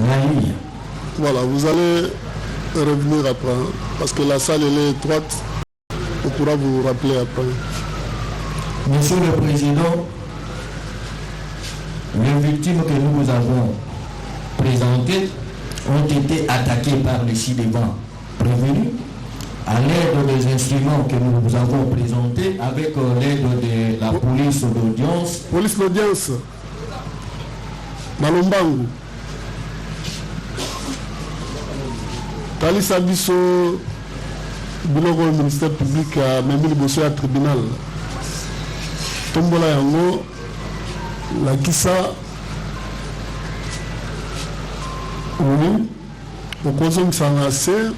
Nalia. Voilà, vous allez revenir après, hein, parce que la salle elle est étroite. On pourra vous rappeler après. Monsieur le Président, les victimes que nous vous avons présentées ont été attaquées par les ci-devant prévenus à l'aide des instruments que nous vous avons présentés avec l'aide de la police d'audience. Police d'audience, na lombangu talisa biso biloko oyo ministère public amemi liboso ya tribunal. Tombola yango, lakisa. Oui, okozongisa na se.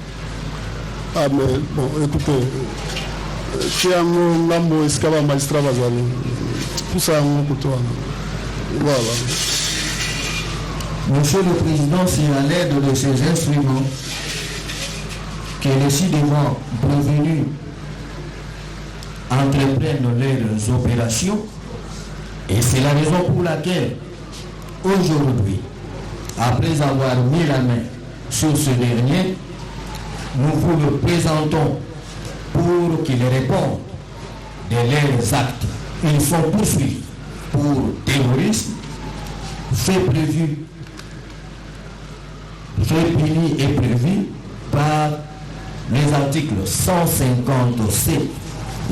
Ah mais bon, écoutez, tie yango ngambo esika ba magistrat bazali, pusa yango kutu wana. Voilà. Monsieur le Président, c'est à l'aide de ces instruments que les ci-devant prévenus entreprennent leurs opérations, et c'est la raison pour laquelle aujourd'hui, après avoir mis la main sur ce dernier, nous vous le présentons pour qu'il réponde de leurs actes. Ils sont poursuivis pour terrorisme, fait prévu, fait puni et prévu par les articles 157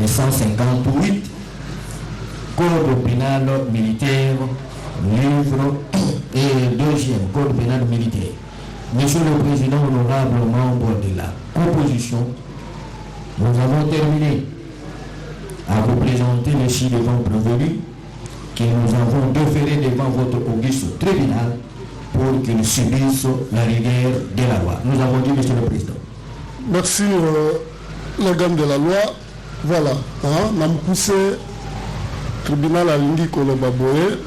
et 158, Code pénal militaire, livre et deuxième Code pénal militaire. Monsieur le Président, honorable membre de la composition, nous avons terminé à vous présenter les ci-devant prévenus que nous avons déféré devant votre auguste tribunal pour qu'ils subissent la rigueur de la loi. Nous avons dit, Monsieur le Président. Merci, l'organe de la loi. Voilà, hein, na mokuse, tribunal alingi koloba boye: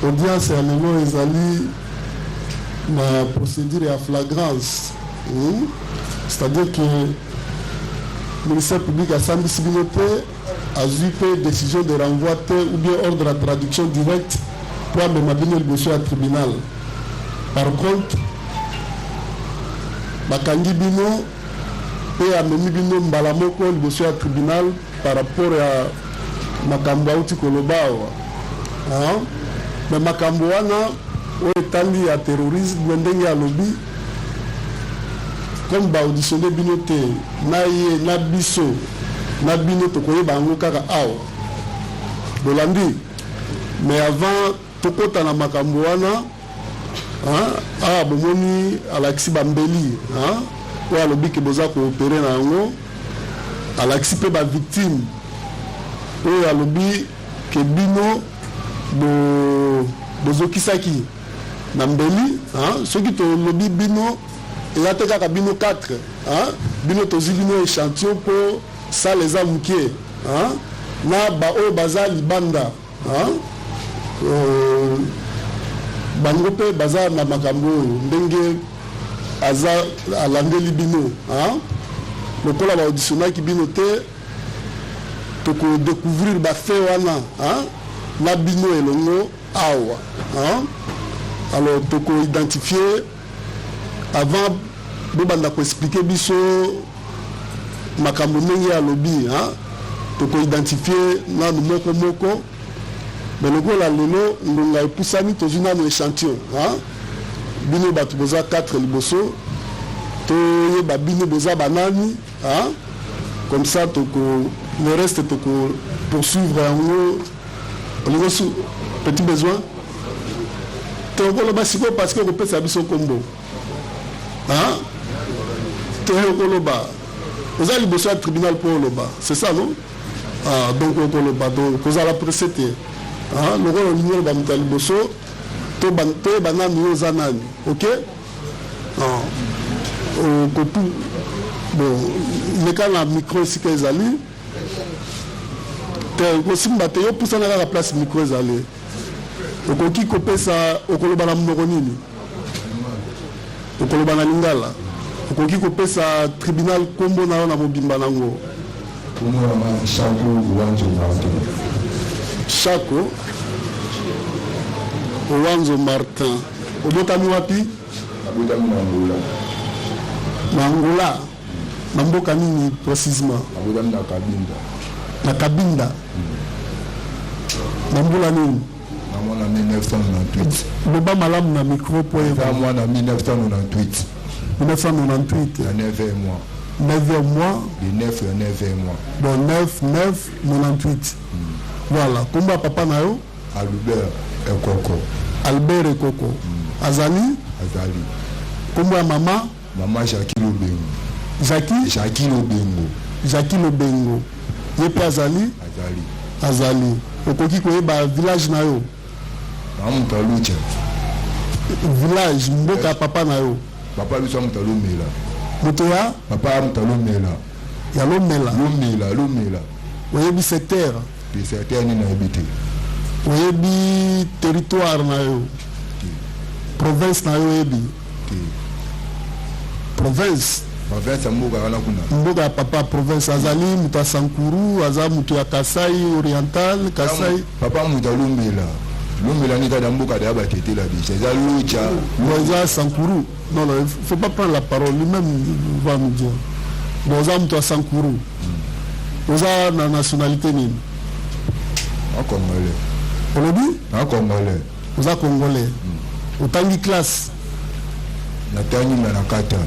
audience ya lelo ezali na procédure ya flagrance, C'est-à-dire que ministère public asambisi bino te, azwi mpe décision de renvoi te ou bien ordre ya traduction directe mpo amema bino liboso ya tribunal. Par contre, bakangi bino mpe amemi bino mbala moko liboso ya tribunal par rapport ya makambo auti koloba awa, hein? Mais makambo wana oyo etali ya terrorisme, ndenge alobi, comme baauditionne bino te, na ye na biso na bino tokoyeba yango kaka awa. Bolandi? Mais avant tokɔta na makambo wana, awa bomoni alakisi bambeli oyo alobi ke boza koopérer na yango, alakisi mpe bavictime oyo alobi ke bino bozokisaki na mbeli. Soki tolobi bino, eza te kaka bino 4, bino tozwi bino échantillon mpo salle eza moke, na baoyo baza libanda, bango mpe baza na makambo oyo ndenge aza alandeli bino. Lokola baauditionnaki bino te, tokodécouvrir bafaits wana na bino elongo awa. Alors tokoidentifie avant bobanda koexpliquer biso makambo ndenge alobi, tokoidentifie nanu moko moko. Mais lokola lelo ngonga epusani, tozwi nanu échantillon, bino bato boza 4 liboso, toyeba bino boza banani. Comme ça toko le reste toko poursuivre yango. Olingo su petit besoin, tokoloba sikoyo parce que okopesa biso nkombo te, okoloba, oza liboso ya tribunal mpo oloba, c'est ça, non? Ah, donc okoloba, donc kozala pressé te. Lokola olingi oloba moto ya liboso, toyeba nani yo oza nani. Ok, okopu bon, leka na micro esika ezali te, kosimba te, yo pusana kaka place micro ezali. Okoki kopesa, okoloba na monoko nini? Okoloba na lingala. Okoki kopesa tribunal nkombo na yo na mobimba nango? Kombo na nga Shako Wanzo Martin. Shako Owanzo Martin. Obotami wapi? Nabotami na Angola. Na Angola? Na mboka nini precisement? Nabotami na Kabinda. Na Kabinda? Na mbula nini? Na mwana 1998. Loba malamu na micro po Eza mwana 1998. 1998. Na 9e mois. 9e mois. Le 9 ya 9e mois. Bon 9 9 98. Voilà, kombo ya papa na yo? Albert Ekoko. Albert Ekoko. Azali? Azali. Kombo ya mama? Mama Jackie Lobengo. Jackie? Jackie Lobengo. Jackie Lobengo. Ye pe azali? Azali. Azali. Okoki koyeba village na yo? Na moto ya Lucha. Village, mboka ya papa na yo? Papa biso ya moto ya Lomela. Moto ya? Papa ya moto ya Lomela. Ya Lomela? Lomela, Lomela. Oyebi secteur? Te, secteur nini nayebi te. Oyebi territoire na yo? Te. Province na yo oyebi? Te. Province? Province ya mboka wana kuna. Mboka ya papa province azali moto ya Sankuru, aza moto ya Kasai Oriental, Kasai. Papa moto ya Lomela. Lomela nde eza mboka ya batetela deja. Eza Lucha. Bon, eza Sankuru. Non, non, il faut pas prendre la parole, lui-même va nous dire. Bon, oza moto ya Sankuru. Oza na nationalité nini? Na congolais. Olobi? Na congolais. Oza congolais. Otangi classe? Natangi na nakata.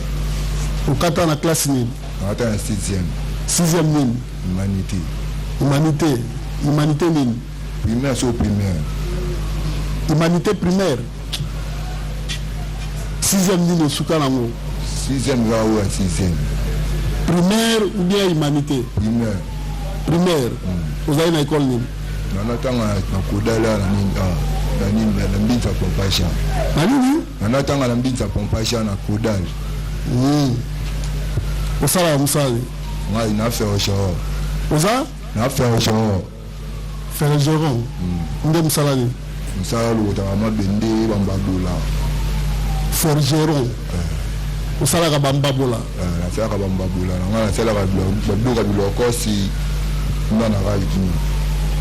Okata na classe nini? Nakata na 6e. 6e nini? Humanité. Humanité. Humanité nini? Primaire so primaire. Humanité primaire. 6e nini osuka nango? 6e za oyo ya 6e. Primaire ou bien humanité? Primaire. Primaire. Ozali na école nini? Nanatanga na Kodala na nini ah, na nini na Mbinza Pompasha. Na nini? Nanatanga na Mbinza Pompasha na Kodala. Osalaka mosala nini? Ngai na forgeron. Oza? Na forgeron. Forgeron. Nde mosala nini? Mosala lokotaka mabende bambabola. Forgeron. Osalaka bambabola? Nasalaka bambabola na ngai, nasalaka babiloko ya bilokosi nga na ngai kuna.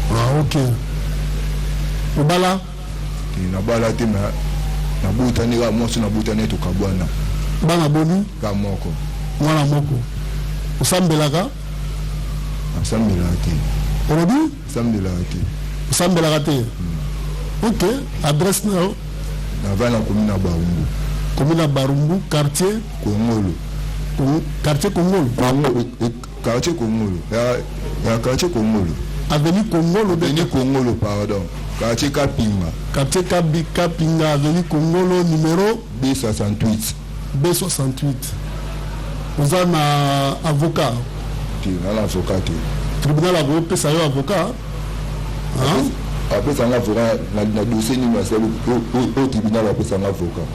Ah, ok. Obala? Nabala te, me nabotani kaka mwasi, nabotani tokabwana. Bana boni? Kaka moko. Mwana moko. Osambelaka? Nasambelaka te. Olobi? Nasambelaka te. Osambelaka te? Ok. Adresse na yo? Navandi na commune ya Barumbu. Commune ya Barumbu, quartier? Kongolo. Quartier Kongolo? Kongolo, quartier Kongolo. Ya quartier Kongolo. Avenue Kongolo. Avenue Kongolo, pardon. Quartier Kapinga. Quartier Kabi, Kapinga, Avenue Kongolo, numéro? B68. B68. Oza na avocat? Te, na na avocat te. Tribunal akopesa yo avocat? Hein? Apesa nga avocat na dossier nini asali au tribunal apesa nga avocat?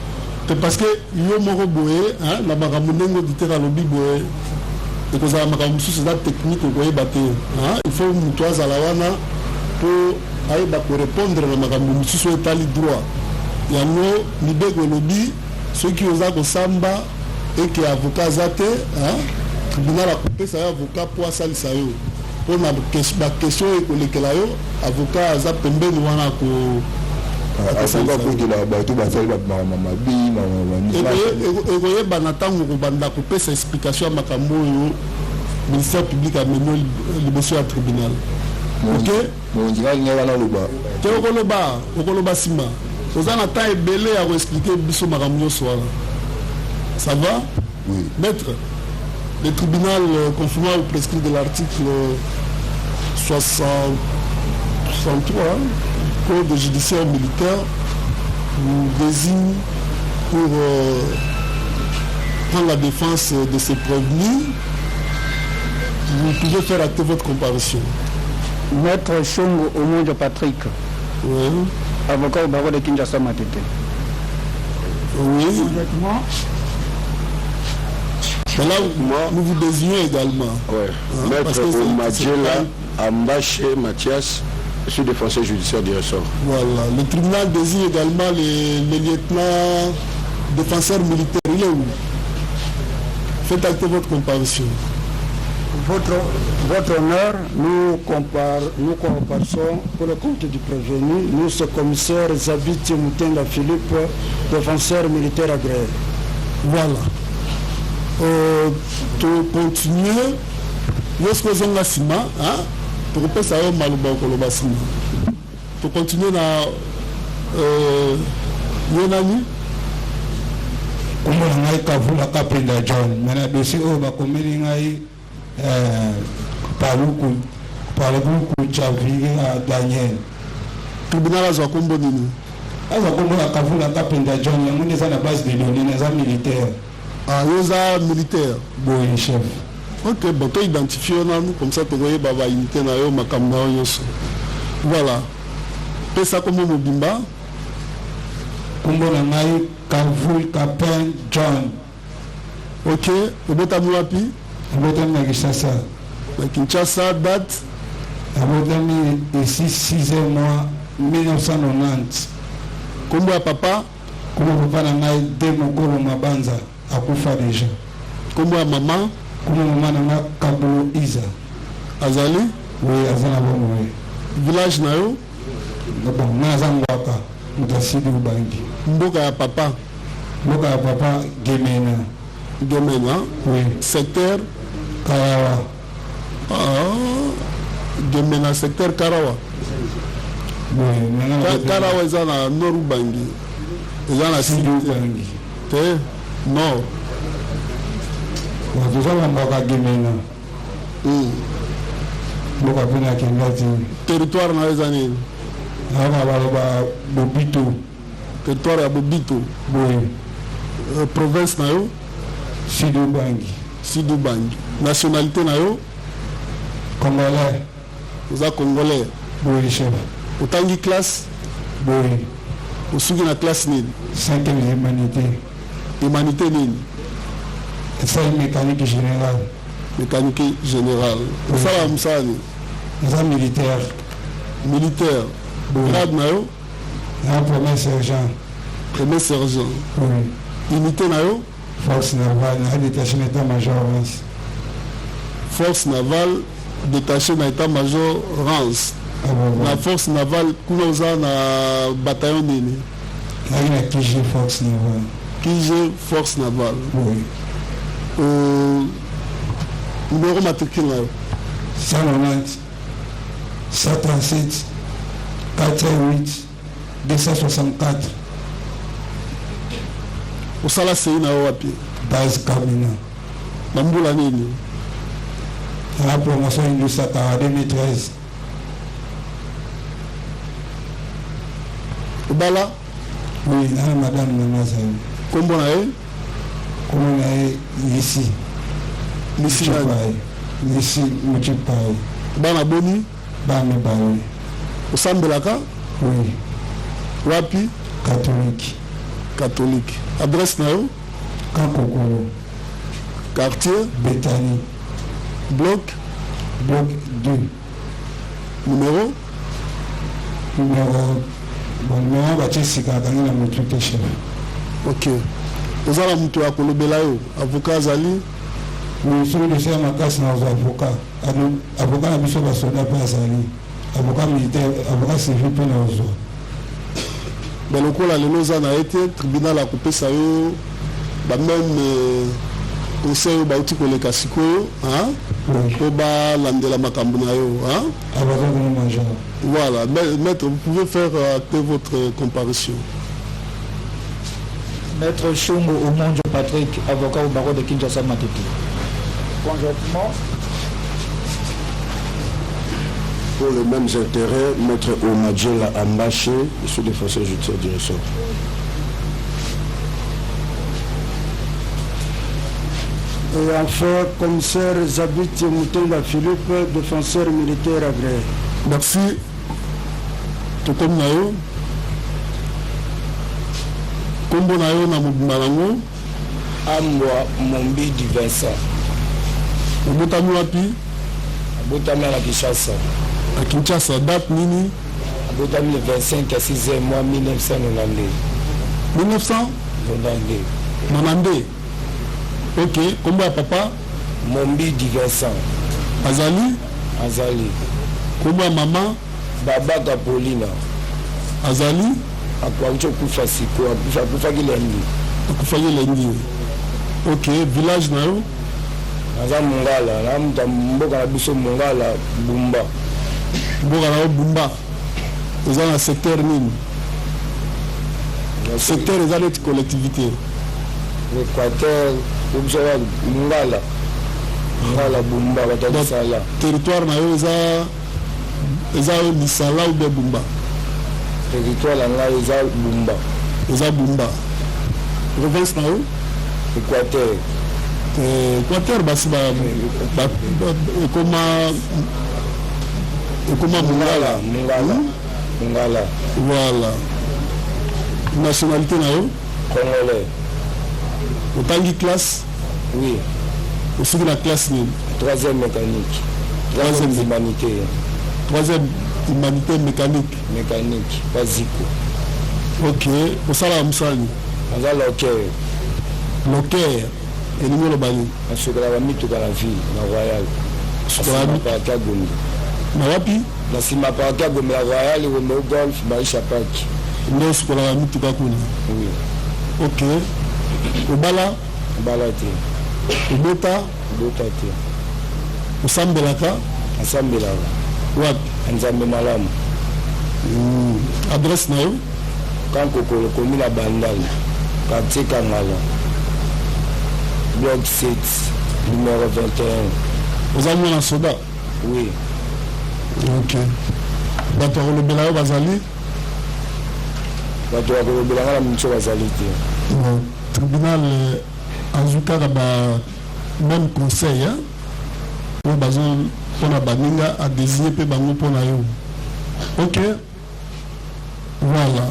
Te, parce que yo moko boye, hein, na makambo ndenge auditeur alobi boye, ekozala makambo mosusu eza technique okoyeba te, hein? Il faut moto azala wana mpo ayeba korépondre na makambo mosusu oyo etali droit. Yango mibeko elobi soki oza kosamba eke avocat aza te, hein? Tribunal akopesa yo avocat mpo asalisa yo mpo na baquestion oyo ekolekela yo, avocat aza pembeni wana ko avocat akotela bato basali makambo mabe. Ekoyebana ntango kobanda kopesa explication ya makambo oyo ministère public amemi liboso ya tribunal. Ok. Mokonzi, ngai wana aloba. Te, okoloba, okoloba nsima. Oza na temps ebele ya koexpliquer biso makambo nyonso wana. Ça va? Oui. Maître, le tribunal, conformément au prescrit de l'article 63 code judiciaire militaire, vous désigne pour prendre la défense de ces prévenus. Vous pouvez faire acter votre comparution. Maître Chongo Omonjo Patrick, Oui. avocat au barreau de Kinshasa Matete. Oui. Honnêtement, Mais là, nous vous désignons également. Ouais. Hein, Maître parce que c'est- Omadjela Ambache Mathias, je suis défenseur judiciaire du ressort. Voilà. Le tribunal désigne également les lieutenants défenseurs militaires. Il est où? Faites acter votre comparution. Votre, votre honneur, nous, compar, nous comparaissons pour le compte du prévenu, nous, ce commissaire Zabiti Mutenga Philippe, défenseur militaire agréé. Voilà. Euh, tocontinue yo soki ozonga nsima tokopesa yo maloba okoloba nsima. Tocontinue na euh, yo nani? Nkombo na ngai Kavula Kapenda John, me na dossier oyo bakomeli ngai eh, Paluku Paluku Chavira Daniel. Tribunal azwa nkombo nini? Azwa nkombo ya Kavula Kapenda John, yango nde eza na base de données, naza militaire. Ah, yo oza militaire? Boye chef. Ok, bon, to identifie yo nanu, comme ça tokoyeba ba unité na yo, makambo na yo nyonso. Voilà. Pesa nkombo mobimba. Nkombo na ngai Kavul Kapin John. Ok, obotami wapi? Nabotami na Kinshasa. Na Kinshasa, date? Nabotami le 6 6e mois 1990. Nkombo ya papa? Nkombo ya papa na ngai De Mokolo Mabanza, akufa deja. Nkombo ya mama? Nkombo ya mama na ngai Kabulo Iza. Azali? Oui, aza na bomoi. Village na yo? Bon, ngai naza Ngwaka, moto ya Sud Ubangi. Mboka ya papa? Mboka ya papa Gemena. Gemena? Oui. Secteur? Karawa. Ah, Gemena secteur Karawa. Oui, nanga Karawa eza na Nord Ubangi. Eza na Sud Ubangi. Te, Nord. Bon, toza na mboka Gemena. Mboka mpe nakenda te. Territoire na yo eza nini? Nayoka baloba Bobito. Territoire ya Bobito. Boye. Euh, province na yo? Sud Ubangi. Sud Ubangi. Nationalité na yo? Congolais. Oza congolais? Boye chef. Otangi classe? Boye. Osuki na classe nini? Cinquième humanité. Humanité nini? Esali mécanique générale. Mécanique générale. Osala mosala nini? Naza militaire. Militaire. Grade na yo? Na premier sergent. Premier sergent. Oui. Unité na yo? Force navale, na détaché na état-major Rance. Force navale détaché na état-major Rance. Ah, bon, bon. Na force navale kuna oza na bataillon nini? Nazalaki na QG force navale. QG force navale. Oui. Euh, numéro matricule na yo? 190 137 408 264. Osala sei na yo wapi? Base Kamina. Na mbula nini? Na promotion Indusaka 2013. Obala? Oui, na madame na nga azali. Kombo na ye? Kombo na ye Lisi. Lisi nani? Lisi Muchipai. Bana boni? Bana mibale. Osambelaka? Oui. Wapi? Catholique. Catholique. Adresse na yo? Kankokolo. Quartier? Bethanie. Bloc? Bloc 2. Numéro? Numéro bon numéro batie sika akangi na motu te chef. Ok. Oza na moto ya kolobela yo? Avocat azali? Oui, soki dossier ya makasi nazwa avocat. Avocat na biso basoda mpe azali. Avocat militaire, avocat civil mpe nazwa. Mais lokola lelo oza na ye te, tribunal akopesa yo ba meme conseil oyo bauti koleka sikoyo mpo balandela makambo na yo. Avocat major. Voilà, maître, vous pouvez faire acter votre comparution. Maître Shungu Omonjo Patrick, avocat au barreau de Kinshasa Matete. Conjointement. Pour les mêmes intérêts, Maître Omadjela Ambaché, je suis défenseur judiciaire du ressort. Et enfin, commissaire Zabiti Mutenga Philippe, défenseur militaire agréé. Merci. Tokomi na yo. Kombo na yo na mobimba nango? Ambwa Mombidi Vincent. Obotami wapi? Abotami na Kinshasa. Na Kinshasa, date nini? Abotami le 25 ya 6e mois 1992. 1992. 92. Ok, kombo ya papa? Mombidi Vincent. Azali? Azali. Kombo ya mama? Babaka Paulina. Azali? Auti okufa sikoyo, akufaki lundi. Akufaki lundi. Ok, village na yo? Naza Mongala, na moto ya mboka na biso Mongala, Bumba. Mboka na yo Bumba eza na secteur nini? Secteur eza neti collectivité. Équateur, biso ya Mongala. Mongala Bumba, bato ya Lisala. Territoire na yo eza eza Lisala ou bien Bumba? Territoire na ngai eza Bumba. Eza Bumba. Province na yo? Équateur. Équateur basi ba, ba, ba ekoma ekoma Mongala. Mongala. Mongala. Voilà. Nationalité na yo? Congolais. Otangi classe? Oui. Osuki na classe nini? Troisième mécanique. Troisième humanité. Troisième humanité mécanique. Mécanique, baziko. Ok, osalaka mosala nini? Naza locker. Locker elingi oloba nini? Nasukolaka mituka na ville, na Royal. Osukolaka parc ya Gombe. Na wapi? Na nsima parc ya Gombe ya Royal, Gombe Golf, Maisha Park. Nde osukolaka mituka kuna? Oui. Ok. Obala? Obala te. Obota? Obota te. Osambelaka? Nasambelaka. Wapi? Nzambe malamu. Adresse na yo? Kankokolo, commune ya Bandal, quartier Kangala, bloc 7, numéro 21. Oza mwana soda? Oui. Ok. Bato ya kolobela yo bazali? Bato ya kolobela nga na miso bazali te. Bon, tribunal azwi kaka ba même conseil hein? Oyo bazo mpona baninga a désigner mpe bango mpona yo. Ok. Voilà.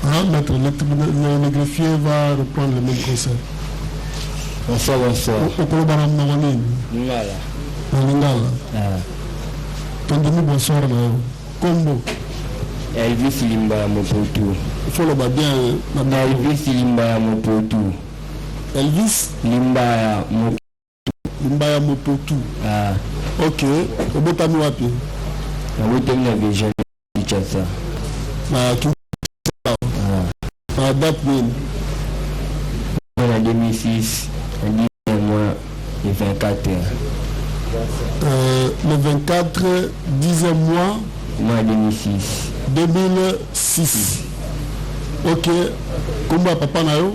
Hein, maître, le, tribunal, le greffier va reprendre le même conseil. Bonsoir, bonsoir. Okoloba na monoko nini? Lingala. Na Lingala. Ah. Tondimi bonsoir na yo. Kombo? Elvis Limba ya Mopotu. Il faut loba bien na Elvis Limba ya Mopotu. Elvis Limba ya Mopotu. Limba ya Mopotu. Ah. Ok, obotami wapi? Nabotami na Virginie Kinshasa. Na Kinshasa. Ah. Na date nini? Na 2006, na 10 mois le 24. Le 24, 10e mois. Mois 2006. 2006. Ok. Kombo ya papa na yo?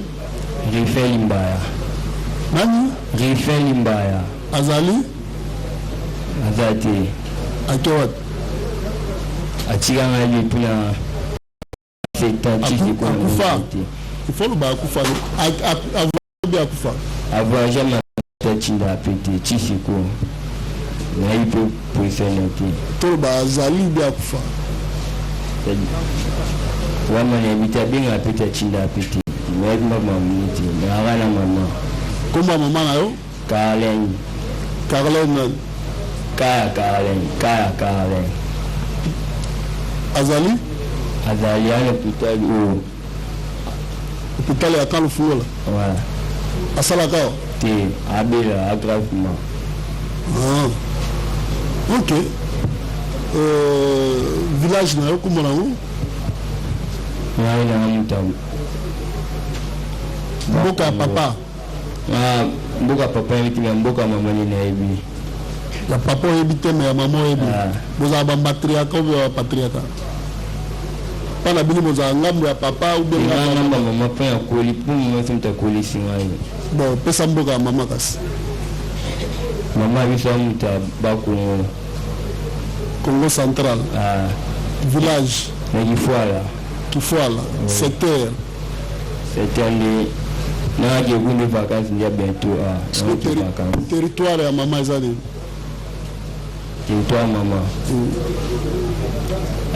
Rife Limbaya. Nani? Rife Limbaya. Azali? Aza te. Ake wapi? Atika ngai depuis na Akufa. Il faut loba akufa. Avobi akufa. Avoyage ma tinda pe te ti sikoyo. Nayebi mpe position na te. Toloba azali bi akufa. Wana nayebi te, abengaka pe te, atindaka pe te. Nayebi mama mamini te. Nayaka na mama. Kombo ya mama na yo? Carlene. Carlene nani? Kaya Carlene, Kaya Carlene. Azali? Azali à l'hôpital oyo. Hôpital ya Kalufungola? Ouais. Asalaka awa? Te, abela gravement. Ah. Ok. Village na yo kombo na yango? Ngai na moto mboka ya papa. Ah, mboka papa yebi te, mais mboka mama nde nayebi. Ya papa oyebi te, mais ya mama oyebi. Ah. Bozala ba matriarcat ou bien ba patriarcat? Mpa na bino bozala ngambo ya papa ou bien ngambo ya mama? Mpo ya koli, mpo mama so moto akolisi ngai. Bon, pesa mboka ya mama kasi. Mama biso ya moto ya Bakongo. Congo central. Ah. Village. Na Kifuala. Kifuala. Oui. Secteur. Secteur nde nakaki ekunde vacances nde ya bientôt. Ah, nakaki vacances. Territoire ya mama eza nini? Territoire mama.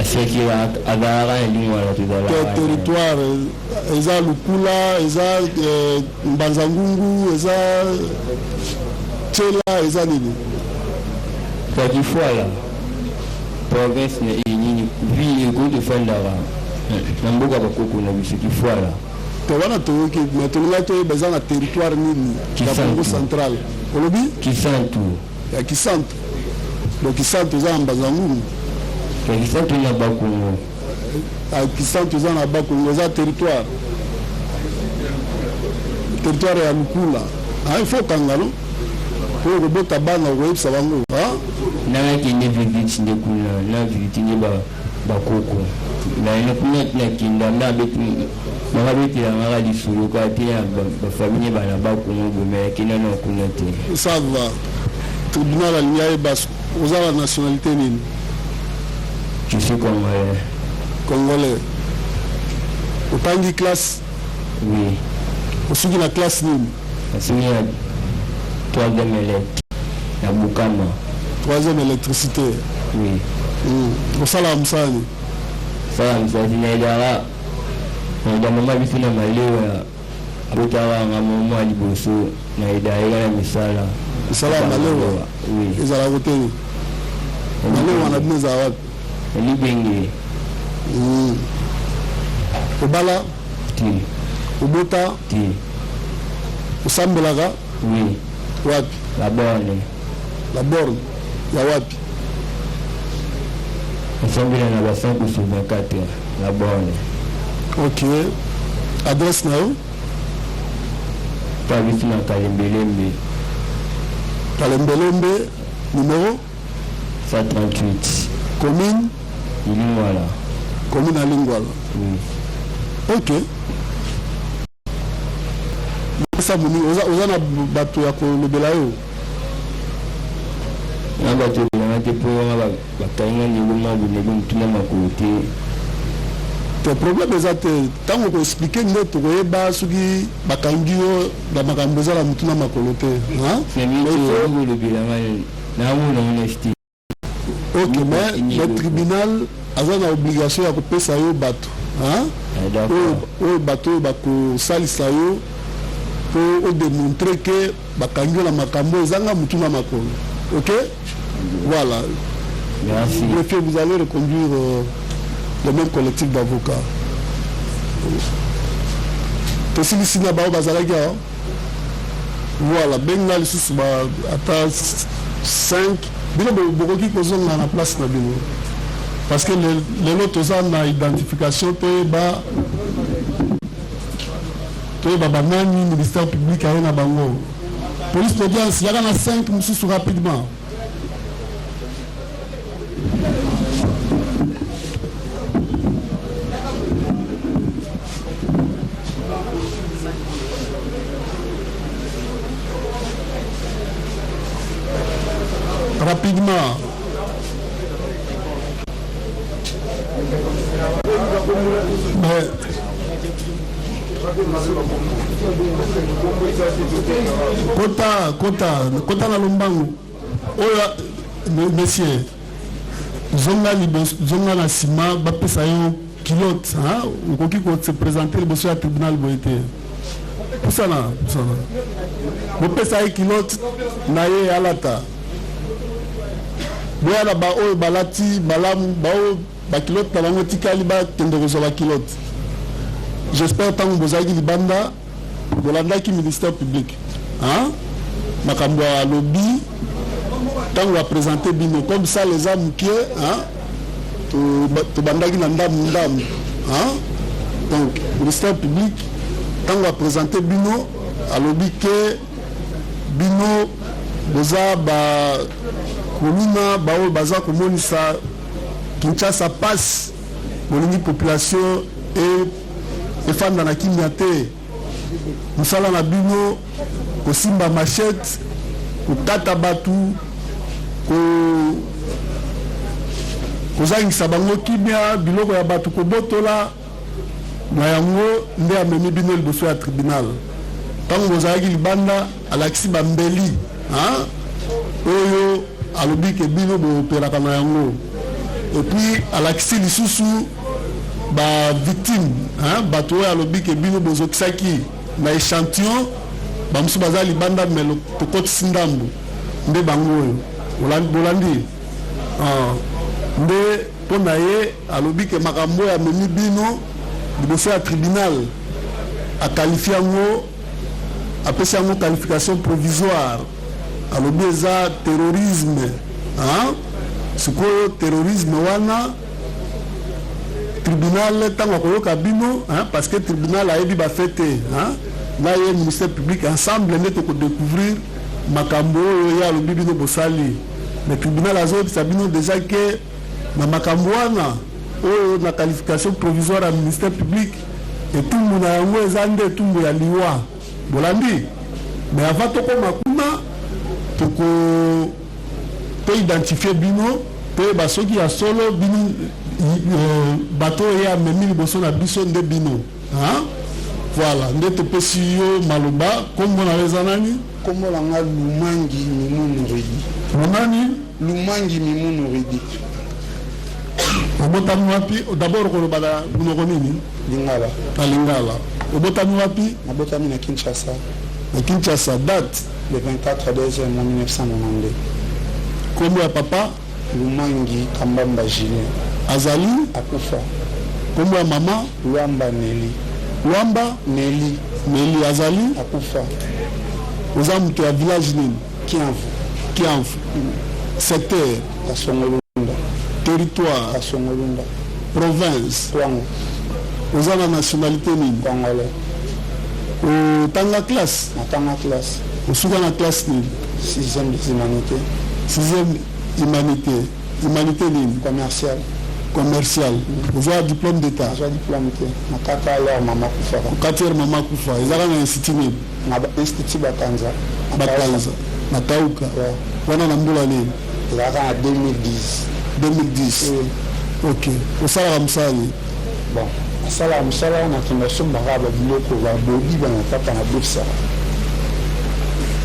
Aseki azalaka na Lingwala, tozalaka. Territoire eza Lukula, eza Mbanza Ngungu, eza Tshela, eza nini? Kwa Kifuala province na nini ville ekoki tofandaka na mboka bakoko na biso Kifuala. Te wana toyoki, mais tolingaki toyeba eza na territoire nini ya Congo central. Olobi? Kisantu. Ya Kisantu. Donc Kisantu eza na Mbanza-Ngungu. Ya Kisantu na Bakongo. Ah, Kisantu eza na Bakongo, eza territoire. Territoire ya Lukula. Ah, il faut kanga no? Po okobota bana okoyebisa bango. Ah? Nanga kende visite nde kuna na visite nde ba bakoko na kuna nakenda nde abeti bakabetela ngaka lisolo kaka te ya bafamille bana bakongo boye me nakenda na kuna te. Ça va. Tribunal alingi ayeba oza na nationalité nini? Je suis congolais. Congolais. Otangi classe? Oui. Osuki na classe nini? Nasuki na troisième elect na Bukama. Troisième électricité. Oui. Osalaka mosala nini? Sala mosala te, nayedaka nayeda mama biso na malewa abotaka nga mwa liboso nayeda ye na misala. Misala ya malewa? Oui. Ezalaka kote nini? Malewa na bino ezala wapi? Na Libenge. Obala? Te. Obota? Te. Osambelaka? Oui. Wapi? La borne. La borne ya wapi? Nasambela na ba 5 sur 24 la borne. Ok. Adresse na yo? Pa biso na Kalembelembe. Kalembelembe numéro? 138. Commune? Lingwala. Commune ya Lingwala. Oui. Ok. Pesa moni oza, oza na bato ya kolobela yo? Na bato elobelanga te mpo nga bakangi nga ndenge mwa ndenge motu na makolo te. Te, problème eza te. Ntango okoexplike nde tokoyeba soki bakangi yo na makambo eza na motu na makolo te. Olobela nga naomona ngo nesi te. Ok, mais le tribunal aza na obligation ya kopesa yo bato oyo bato oyo bakosalisa yo mpo odemontre ke bakangi yo na makambo ezanga motu na makolo. Ok, voilà. Merci. Greffier, vous allez reconduire le même collectif d'avocats. Tosilisi na bao bazalaki awa. Voilà, benga lisusu ba ata 5 bino bokoki kozonga na place na bino parce que lelo toza na identification toyeba toyeba banani ministère public aye na bango. Police d'audience yaka na 5 mosusu rapidement. Rapidement. Mais kota kota kota na lombangu oyo monsieur zonga liboso zonga na nsima bapesa yo culotte hein? Okoki ko se présenter liboso ya tribunal boye te. Pusana pusana, bopesa ye culotte na ye alata. Boya na baoyo balati malamu, baoyo bakilote na bango etikali bakende kozwa bakilote. J'espère ntango bozalaki libanda bolandaki ministère public hein? Makambo alobi ntango apresente bino comme salle eza moke hein? Tobandaki na ndambu ndambu hein? Donc ministère public ntango apresente bino alobi ke bino boza bakuluna baoyo baza komonisa Kinshasa passe, bolingi population efanda na kimia te. Mosala na bino kosimba machette, kokata bato, kozangisa bango kimia, biloko ya bato kobotola. Na yango nde amemi bino liboso ya tribunal. Ntango bozalaki libanda alakisi bambeli oyo alobi ke bino booperaka na yango, et puis alakisi lisusu ba victime, bato oyo alobi ke bino bozokisaki na échantillon. Bamosusu baza libanda me tokotisi ndambo nde bango oyo bolandi nde mpo na ye alobi ke makambo oyo amemi bino liboso ya tribunal akalifie yango, apesi yango qualification provisoire. Alobi eza terrorisme hein? Sikoyo terrorisme wana tribunal ntango akoyoka bino hein? Parce que tribunal ayebi ba fait te hein? Na ye ministère public ensemble nde tokodécouvrir makambo oyo ye alobi bino bosali. Mais tribunal azoyebisa bino déjà ke na makambo wana oyo na qualification provisoire ya ministère public, etumbu na yango eza nde etumbu ya liwa. Bolandi? Mais avant tokóma kuna, toko toidentifie bino, toyeba soki ya solo bino bato oyo ye amemi liboso na biso nde bino, hein? Voilà, nde topesi yo maloba. Nkombo na yo eza nani? Nkombo na nga Lumangi Mimunu Redi. Monani? Lumangi Mimunu Redi. Obotami wapi? D'abord koloba na monoko nini? Lingala. Na lingala. Obotami wapi? Nabotami na Kinshasa. Na Kinshasa, date? Le 24 deuxième mois 1992. Nkombo ya papa? Lumangi Kambamba Julien. Azali? Akufa. Nkombo ya mama? Lwamba Neli. Lwamba? Neli. Neli, azali? Akufa. Oza moto ya village nini? Kiamvu. Kiamvu, secteur? Kasongolunda. Territoire? Kasongolunda. Province? Kwango. Oza na nationalité nini? Congolais. Otanga classe? Natanga classe. Osuka na classe nini? Sixième des humanités. Sixième humanité. Humanité nini? Commercial. Commercial. Ozwa diplôme d'état? Nazwa diplôme te, nakata alors mama akufaka. Okati ere mama akufa. Ezaka na institut nini? Na institut Bakanza. Bakanza na Kauka. Wana na mbula nini? Ezalaka na 2010. 2010. Oui. Ok, osalaka mosala nini? Bon, nasalaka mosala, nakenda osombaka babiloko, babodi, bamatapa, na bokisaka.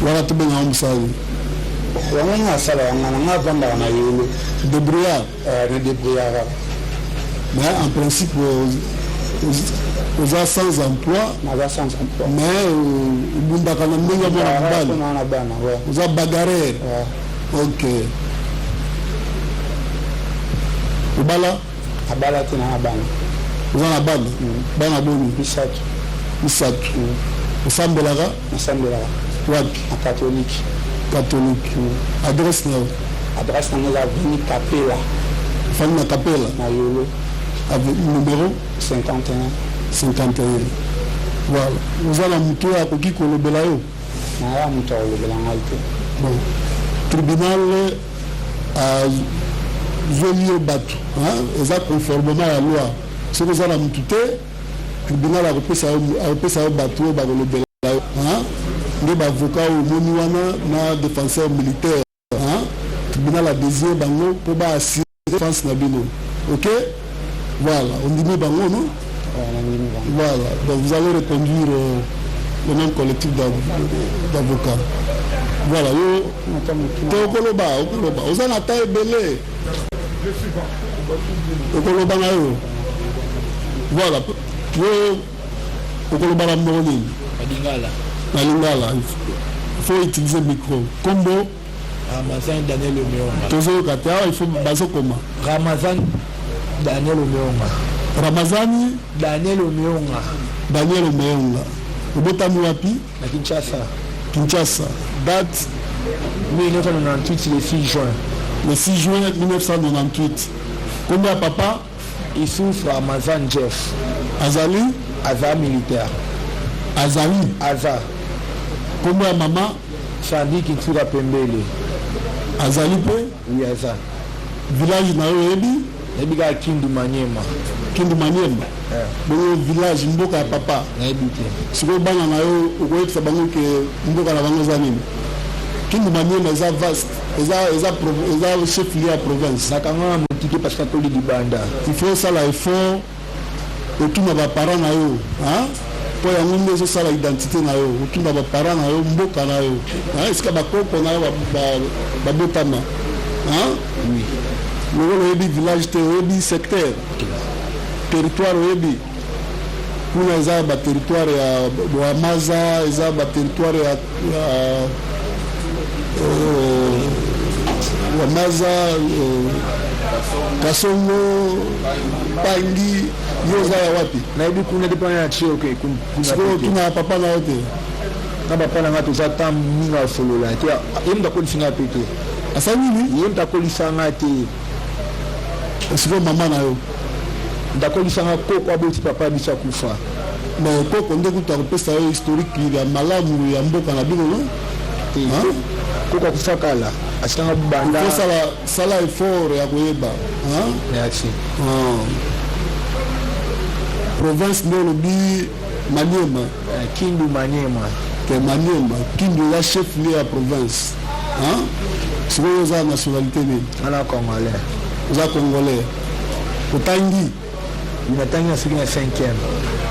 Wana tobengaka mosala nini? Yango nga asala yanga na nga, avandaka na Yolo. Débrouillard. Na débrouillard. Mais en principe oza sans emploi. Naza sans emploi. Mais obundaka na ndenge ya mwana mobali. Na bana, ouais. Oza bagarreur. Ok, obala? Abala te, na bana. Oza na bana? Bana boni? Misato. Misato. Osambelaka? Nasambelaka. Wapi? Na catholique. Catholique. Adresse na yo? Adresse na nga eza avenue Kapela. Ofandi na Kapela? Na Yolo. Numéro? 51. 51, voilà. Oza na motu oyo akoki kolobela yo? Naya moto akolobela ngai te. Bon, tribunal azweli yo bato, eza conformément ya loi. Soki oza na motu te, tribunal akopesa yo bato oyo bakolobela yo, nde baavocat oyo omoni wana na défenseur militaire. Tribunal adésigne bango mpo baassurer défense na bino. Ok, voilà, ondimi bango, non? Voilà, donc vous allez reconduire le même collectif d'avocats. Voilà, yo te, okoloba, okoloba, oza na ta ebele, okoloba na yo. Voilà, yo okoloba na monoko nini? Lingala. Na lingala, il faut utiliser micro. Kombo? Ramazan Daniel Omeonga. Tozoyoka te awa, il faut bazokoma. Ramazan Daniel Omeonga. Ramazani? Daniel Omeonga. Daniel Omeonga. Obotami wapi? Na Kinshasa. Kinshasa, date? 1998, le 6 juin. Le 6 juin 1998. Kombo ya papa? Issouf Ramazan Jeff. Azali? Aza militaire. Azali? Aza. Kombo ya mama? Sandi Kinsuka Pembele. Azali mpe? Oui, aza. Village na yo oyebi? Nayebi kaka Kindu Maniema. Kindu Maniema. Bongo village, mboka ya papa? Nayebi te. Sikoyo bana na yo, okoyebisa bango ke mboka na bango eza nini? Kindu Maniema eza vaste, eza chef lieu ya province. Nakanga na motu te parce que nakoli libanda. Il faut osala effort, otuna baparent na yo, mpo yango nde ezosala identité na yo. Otuna baparent na yo mboka na yo, esika bakoko na yo babotama. Lokola oyebi village te, oyebi secteur, territoire oyebi? Kuna eza baterritoire ya Bwamaza, eza baterritoire ya Wamaza, Kasongo, Pangi. Yo oza ya wapi? Nayebi kuna te, mpona na tie. Sikoyo otuna papa na yo te? Na papa na nga toza temps mingi ya kosolola te. Ye moto akolisi nga pe te. Asali nini? Ye moto akolisa nga te. Sikoyo mama na yo? Moto akolisa nga koko aboti papa biso akufa. Mais koko nde kutu akopesa yo historique ya malamu ya mboka na bino non? Te, koko akufa kala. Atika nga banda. Il faut sala sala effort ya koyeba. Hein? Merci. Ah. Province nde olobi Maniema. Eh, Kindu Maniema. Te Maniema, Kindu eza chef lieu ya province. Hein? Sikoyo oza nationalité nini? Ana congolais. Oza congolais. Otangi? Natangi na soki na 5e.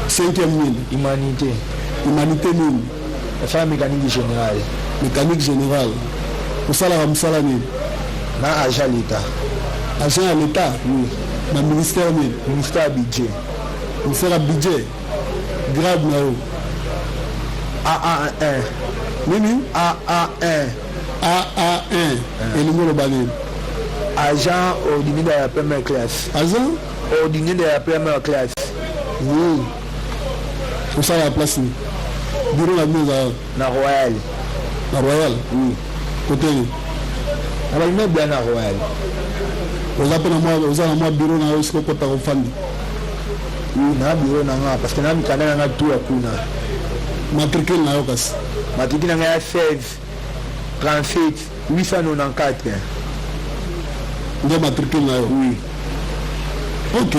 5e nini? Humanité. Humanité nini? Nasala mécanique générale. Mécanique générale. Osalaka mosala nini? Na agent l'État. Agent ya l'État? Oui. Na ministère nini? Ministère ya budget. Ministère ya budget. Grade na yo? AA1. Nini? AA1. AA1. Elingi oloba nini? Agent ordinaire de la première classe. Agent? Ordinaire de la première classe. Oui. Osala place nini? Bureau na bino ezala? Na Royal. Na Royal? Oui. Kote nini? Na ba immeuble ya na Royal. Oza pe na mwa oza na mwa bureau na yo esika okota kofanda? Oui, na bureau na nga parce que na mikanda na nga tout ya kuna. Matricule na yo kasi? Matricule na nga ya 16 37 894. Nde matricule na yo? Oui. Ok.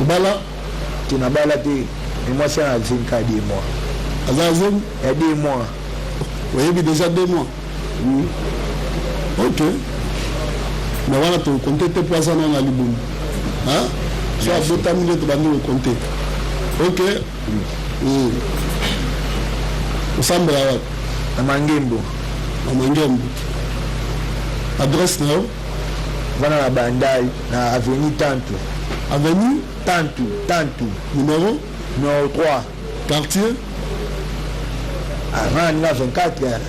Obala? Te, nabala te. Mais mwasi ya na zemi kaka 2 mois. Aza na zemi? Ya 2 mois. Oyebi déjà 2 mois? Oui. Ok. Mais wana tokonte te mpo aza nano na libumu. Hein? So abotami nde tobandi kokonte. Ok. Mm. Osambela wapi? Na Mangembo. Na Mangembo. Adresse na yo? Vana na Bandal, na avenue Tantu. Avenue? Tantu, Tantu. Numéro? Numéro 3. Quartier? Ah, nga na 24.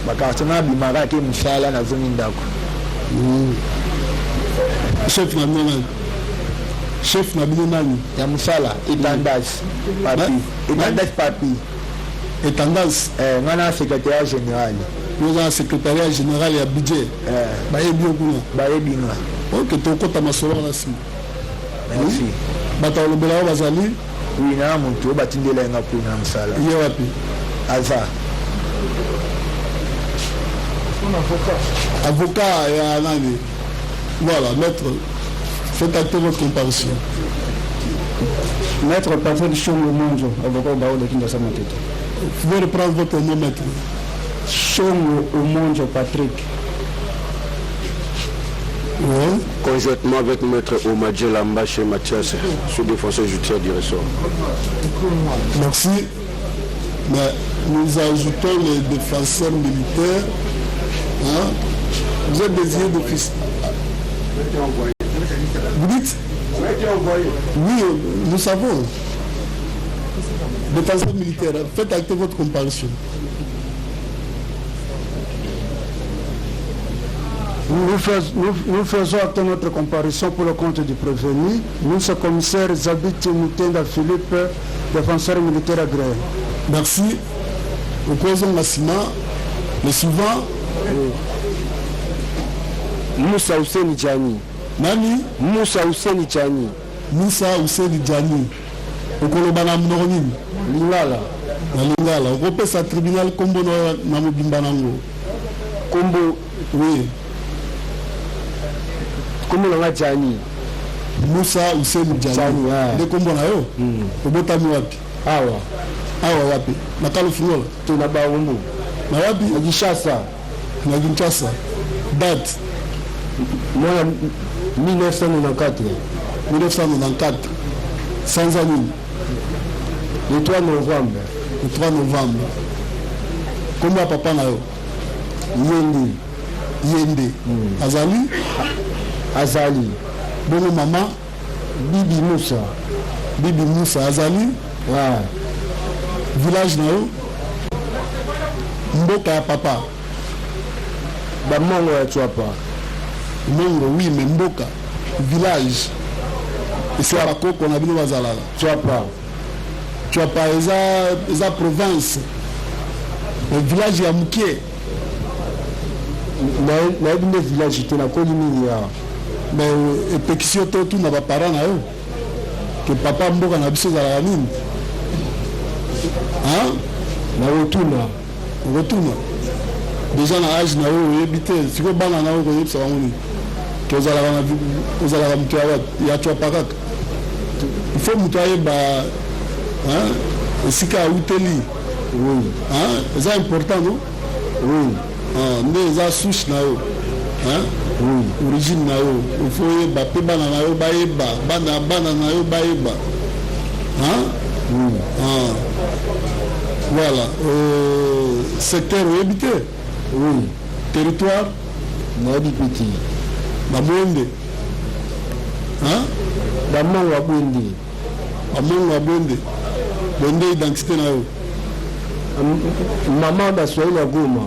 Ba quartier nga bimaka ke musala na zongi ndako. Chef na bino nani? Chef na bino nani? Ya musala, Etandas Papi. Etandas Papi. Etandas? Eh, nga na secrétaire général. Yo oza na secrétariat général ya budget? Eh. Bayebi yo kuna? Bayebi nga. Ok, tokota masolo wana nsima. Merci. Bato ya kolobela yo bazali? Oui, na moto oyo batindela ye nga kuna na mosala. Ye wapi? Aza. Avocat ya nani? Voilà, maître, faites acter votre comparution. Maître Patrick Shongo Monzo, avocat au barreau de Kinshasa Matete. Vous pouvez reprendre votre nom, maître. Shongo Omonzo Patrick. Ouais. Conjointement avec maître Omadje Lambache Mathias, sous-défenseur judiciaire du ressort. Merci. Mais nous ajoutons les défenseurs militaires. Hein? Vous êtes désigné d'office. Vous dites? Oui, nous savons. Défenseur militaire, faites acter votre comparution. Nous, fais, nous, nous faisons acter notre comparution pour le compte du prévenu. Nous, ce commissaire Zabiti Mutenda Philippe, défenseur militaire agréé. Merci. Au président Massima, le suivant. Moussa Hussein Djani. Nani? Moussa Hussein Djani. Moussa Hussein Djani. Okoloba na monoko nini? Lingala. Na Lingala. Okopesa tribunal kombo na, na mobimba nango. Kombo. Oui. Kombo na nga Djani. Moussa Hussein Djani. Djani, ah. Nde kombo na yo? Obotami wapi? Awa. Awa wapi? Na Kalofungola? To na Barumbu. Na wapi? Na Kinshasa. Na Kinshasa. Date? Mwana 1994. 1994. Sanza nini? Le 3 novembre. Le 3 novembre. Kombo ya papa na yo? Yende. Yende. Azali? Azali. Bongo mama? Bibi Moussa. Bibi Moussa azali? Ah. Village na yo? Mboka ya papa? Bamongo ya Tswapa. Mongo, oui, mais mboka, village. Esika bakoko na bino bazalaka. Tswapa. Tshuapa eza eza province mais village ya mukie. Nayebi nde village te, nakoli mingi awa. Mais epekisi yo te otuna ba parents na yo que papa mboka na biso ezalaka nini? Hein? Nakotuna. Okotuna? Dejà na age na yo oyebi te, sikoyo bana na yo okoyebisa bango nini? Que ozalaka na ozalaka moto ya wapi? Ya Tshuapa kaka? Il faut moto ayeba hein, esika awuteli. Oui. Hein? Eza important non? Oui. Ah, nde eza souche na yo. Hein? Oui. Origine na yo. Il faut oyeba pe bana na yo bayeba, bana bana na yo bayeba. Hein? Oui. Ah. Voilà. Euh, secteur oyebi te? Oui. Territoire? Nayebi pe te. Ba Mwende. Hein? Ba Mongo ya Bwende. Ba Mongo ya Bwende. Bwende identité na yo. Mama Baswahili ya Goma.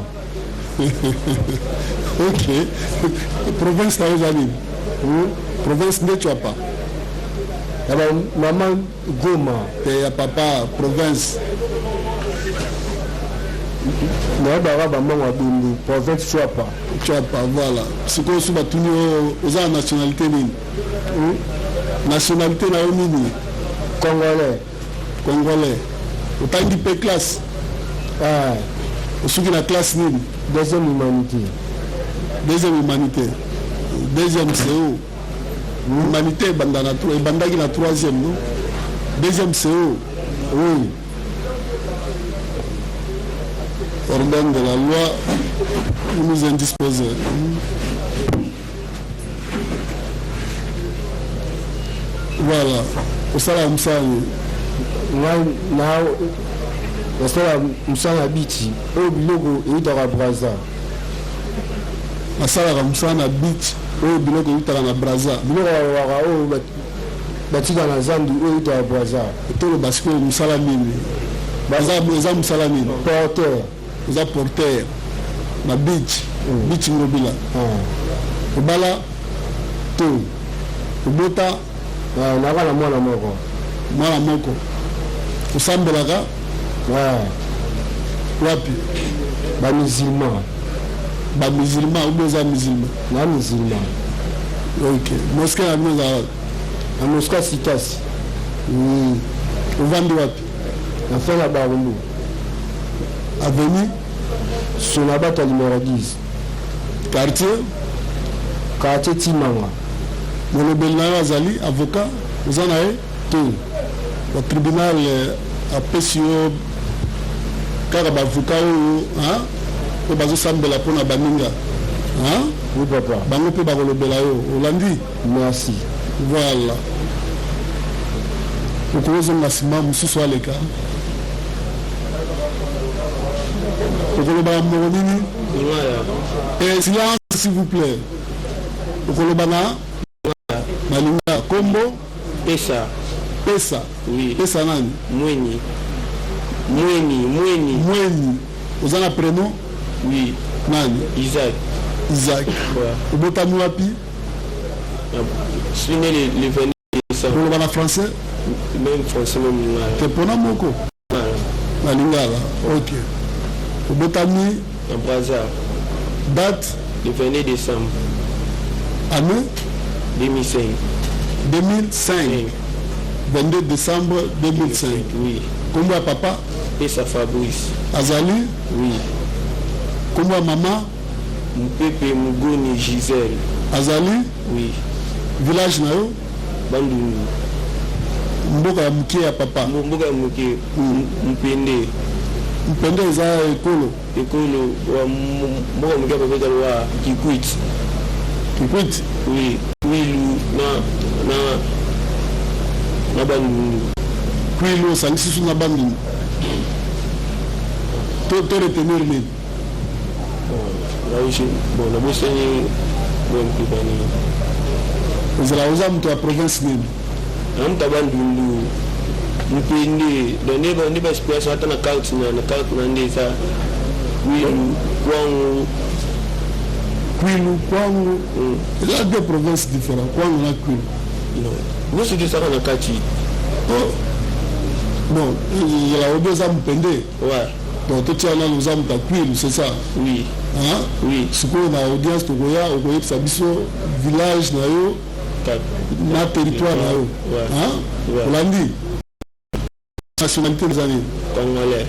Ok. Province na yo eza nini? Province nde Tshuapa. Ya ba mama Goma. Te ya papa province. Nayebaka ba Mongo ya Bwende, province Tshuapa. Tshuapa, voilà. Sikoyo soki batuni yo oza na nationalité nini? Nationalité na yo nini? Congolais. Congolais. Otangi mpe classe? Ah. Osuki na classe nini? Deuxième humanité. Deuxième humanité. Deuxième CO. Humanité ebanda na ebandaki na troisième non? Deuxième CO. Oui. Organe de la loi, vous nous indisposez. Voilà. Osala mosala nini? Ngai na nasala mosala na biti oyo biloko eutaka Brazza. Nasalaka mosala na beach oyo biloko eutaka na Brazza. Biloko balobaka oyo batika na zandu oyo eutaka Brazza. Toloba sikoyo mosala nini? Eza mosala nini? Porteur. Oza porteur na beach, beach Ngobila. Obala? Te. Obota? Naza na mwana moko. Mwana moko. Osambelaka? Wapi? Ba musulman. Ba musulman ou bien oza musulman? Na musulman. Ok. Mosquée na bino ezala wapi? Na mosquée Sitasi. Ovandi wapi? Na fin ya Barumbu. Avenue? Sonabata numéro 10. Quartier? Quartier Timanga. Molobeli na yo azali avocat? Oza na ye? Te. Ba tribunal apesi yo kaka ba avocat oyo hein? Oyo bazosambela mpona baninga hein? Oui papa. Bango mpe bakolobela yo. Olandi? Merci. Voilà. Okozonga nsima mosusu aleka. Okoloba na monoko nini? Eh, silence s'il vous plaît. Okoloba na na lingala. Kombo? Pesa. Pesa. Oui. Pesa nani? Mweni. Mweni, Mweni. Mweni. Oza na prénom? Oui. Nani? Isaac. Isaac. Ouais. Obotami wapi? Je suis né le 22 décembre. Oloba na français? Même français, même lingala. Te pona moko? Na lingala. Ok. Obotami? Na Brazza. Date? Le 22 décembre. Année? 2005. 2005. 22 décembre 2005. Oui. Kombo ya papa? Pesa Fabrice. Azali? Oui. Kombo ya mama? Mpepe Mugoni Gisèle. Azali? Oui. Village na yo? Bandundu. Mboka ya moke ya papa? Mboka ya moke Mpende. Mpende eza ekolo? Ekolo mboka moke ya papa ezali wa Kikwit. Kikwit? Oui. Kwilu na Bandundu. Kwilu osangisi su na Bandundu. To retenir nini? Bon, nabosani bon mpibani. Ozala oza moto ya province nini? Na moto ya Bandundu. Mpende donc nde ba explication ata na carte na nde eza Kwilu, Kwango. Kwilu, Kwango. Eza deux provinces différentes, Kwango na Kwilu. Non. Nyonso te ezalaka na kati. Oh. Bon, ezala obi oza mupende. Ouais. Donc totia nanu oza moto ya Kwilu, c'est ça? Oui. Hein? Oui. Sikoyo na audience tokoya okoyebisa biso village na yo na territoire na yo. Ouais. Hein? Ouais. Olandi? Nationalité eza nini? Congolais.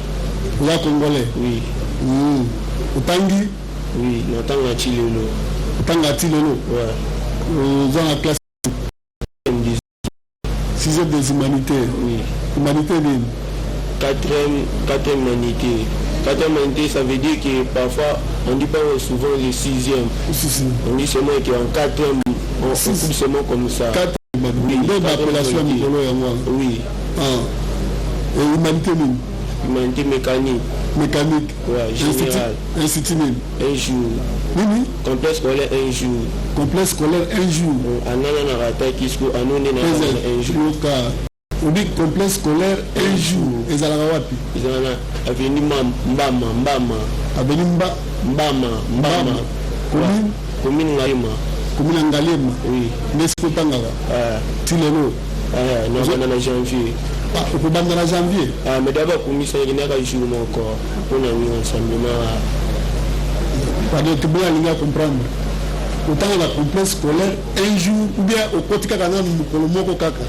Oza congolais? Oui. Otangi? Oui, natanga ti lelo. Otanga ti lelo? Ouais. Oza na classe? Sixième des humanités. Oui. Humanité nini? Quatrième humanité. Quatrième humanité, ça veut dire que parfois, on dit pas souvent le sixième. Si, si. On dit seulement qu'en quatrième, on coupe seulement comme ça. Quatrième Oui, nde baappellation ya mikolo yango wana. Oui. Ah. Et humanité nini? Humanité mécanique. Mécanique. Ouais, général. Institut nini? Un jour. Nini? Complexe scolaire un jour. Complexe scolaire un jour. Anana na rataki siko anone na un jour. Yoka. Obi complexe scolaire un jour. Ezalaka wapi? Ezalaka na avenue Mbama, Mbama. Avenue Mba Mbama, Mbama. Commune? Commune Ngaliema. Commune ya Ngaliema. Oui. Nde esika otangaka? Ah. Ti lelo? Ah, nabanda na janvier. Ah, okobanda na janvier? Ah, mais d'abord komisa ekendaka jour moko mpona nini rassemblement. Pardon, toboyi alingi comprendre. Otanga na complexe scolaire un jour ou bien okoti kaka nanu mokolo moko kaka?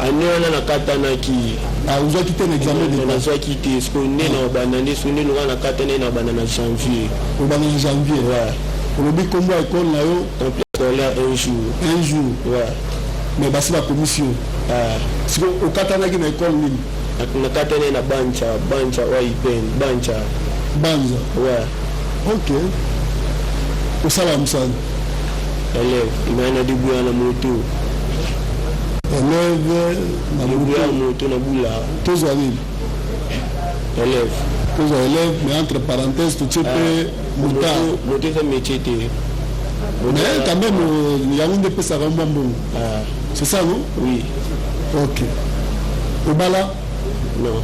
Année wana nakatanaki. Ah, ozwaki te na examen d'état? Nazwaki te, sikoyo nde na obanda nde sikoyo nde lokola nakatani na obanda na janvier. Obanda na janvier? Ouais. Olobi kombo ya école na yo? Complexe scolaire un jour. Un jour. Ouais. Mais basi bakomisi yo. Ah. Sikoyo okatanaki na école nini? Nakatani na Bancha, Bancha oyo IPN, Bancha. Banza? Ouais. Ok. Osala mosala? Élève, imaya na debouya na moto. Élève na Debouya moto na bula. Tozwa nini? Élève. Tozwa élève, mais entre parenthèses totie mpe motard. Moto eza métier te. Mais quand même yango nde epesaka mwa mbongo. C'est ça, non? Oui. Ok. Obala? Non.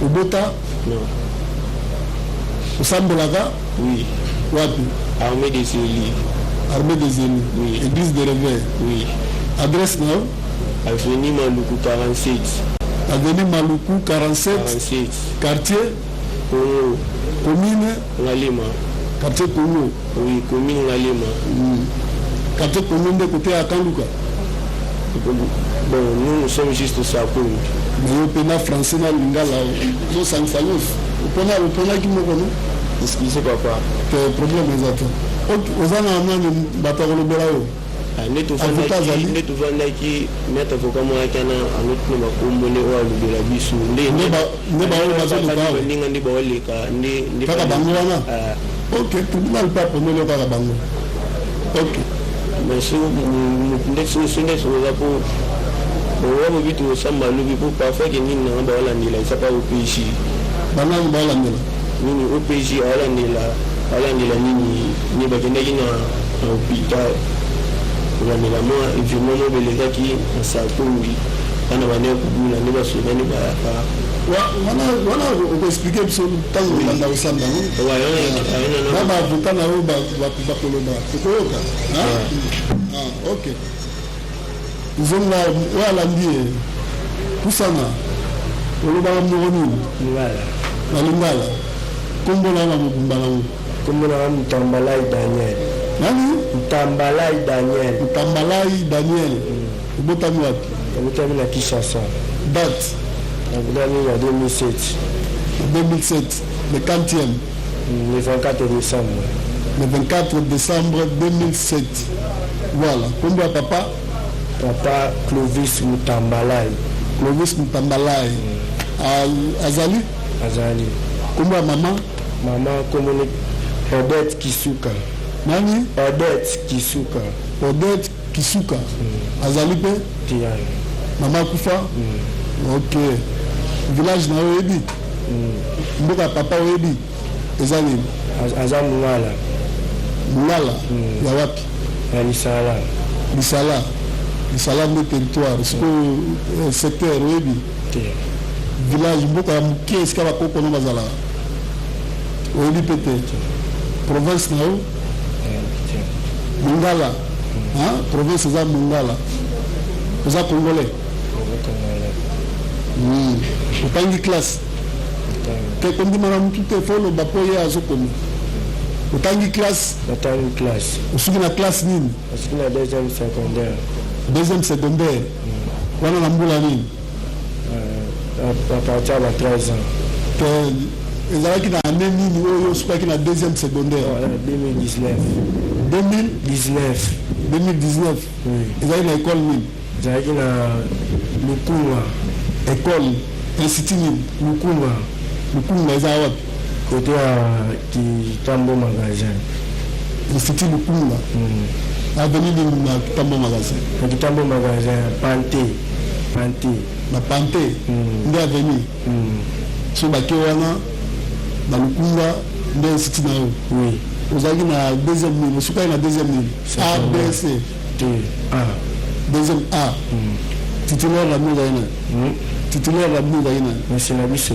Obota? Non. Osambelaka? Oui. Wapi? Armée des élus. Armée des élus. Oui. Église de réveil. Oui. Adresse na yo? Avenue Maluku 47. Avenue Maluku 47. 47. Quartier? Congo. Commune? Ngaliema. Quartier Congo. Oui, commune Ngaliema. Quartier Congo nde côté ya Kanluka? Bon, nous, nous sommes juste Sakoun. Mais yo mpe na français na lingala ozosangisa nyonso. Opona oponaki moko no? Excusez papa. Te problème eza te. Oza na nani bato ya kolobela yo? Nde Avocat azali? tovandaki, maître avocat moko ayaki wana, alotuna bakombo nde oyo alobela biso. Nde baoyo bazoloba awa? Baninga nde baoleka nde. Kaka bango wana? Ah. Ok, tribunal mpe apondeli yo kaka bango. Ok. Mais so nde so nde sokoza mpo oya bobi tokosamba lobi mpo parfois ke nini nanga baolandela eza pa OPJ. Banani baolandela? Nini OPJ aolandela, aolandela nini nini bakendaki na hôpital kolandela mwa événement moko elekaki na Sakombi wana, bandeki kobula nde basoda nde bayaka. Wana wana okoexpliquer biso ntango olanda kosamba na baavocat na yo bakoloba, tokoyoka. Ok, zonga oyo alandi ye pusana. Olobaka moko nini? Lingala. Na lingala. Kombo na yo na mobimba nango? Kombo na nga Mtambalai Daniel. Nani? Mtambalai Daniel. Mtambalai Daniel. Obotami wapi? Nabotami na Kinshasa. Date? Nabotami na 2007. 2007, le quantième? Le 24 décembre. Le 24 décembre 2007, voilà. Kombo ya papa? Papa Clovis Mutambalai. Clovis Mutambalai. Azali? Azali. Kombo ya mama? Mama kombo ni Odette Kisuka. Nani? Odette Kisuka. Odette Kisuka. Azali mpe? Tiana. Mama akufa. Ok. Village na yo oyebi? Mboka ya papa oyebi eza nini? Aza Mongala. Mongala ya wapi? Ya Lisala. Lisala. Lisala nde territoire. Sikoyo secteur oyebi? Te. Village, mboka ya moke esika bakoko no bazalaka, oyebi mpe te? Province na yo? Mongala. Province eza Mongala. Oza congolais? Congolais. Hmm. Otangi classe te? Kondima na mutu te, fo oloba mpo ye azokoma. Otangi classe? Natangi classe. Osuki na classe nini? Nasuki na deuxième secondaire. Deuxième secondaire wana na mbula nini? À partir ya ba 13 ans. Te, ezalaki na année nini oyo osukaki na deuxième secondaire? 2019. 2019? 2019. Ezalaki na école nini? Ezalaki na Lukunga. École, institut nini? Lukunga. Lukunga eza wapi? Kote ya Kitambo magasin. Institut Lukunga. Avenue nini na Kitambo magasin? Na Kitambo magasin, Pante. Pante. Na Pante nde avenue. So bake wana na Lukunga nde institut na yo? Oui. Ozalaki na deuxième nini? Osukaki na deuxième nini? A, B, C? Te, A. Deuxième A. Titulaire na bino ozalaki nani? Titulaire na bino ozalaki nani? Monsieur na biso.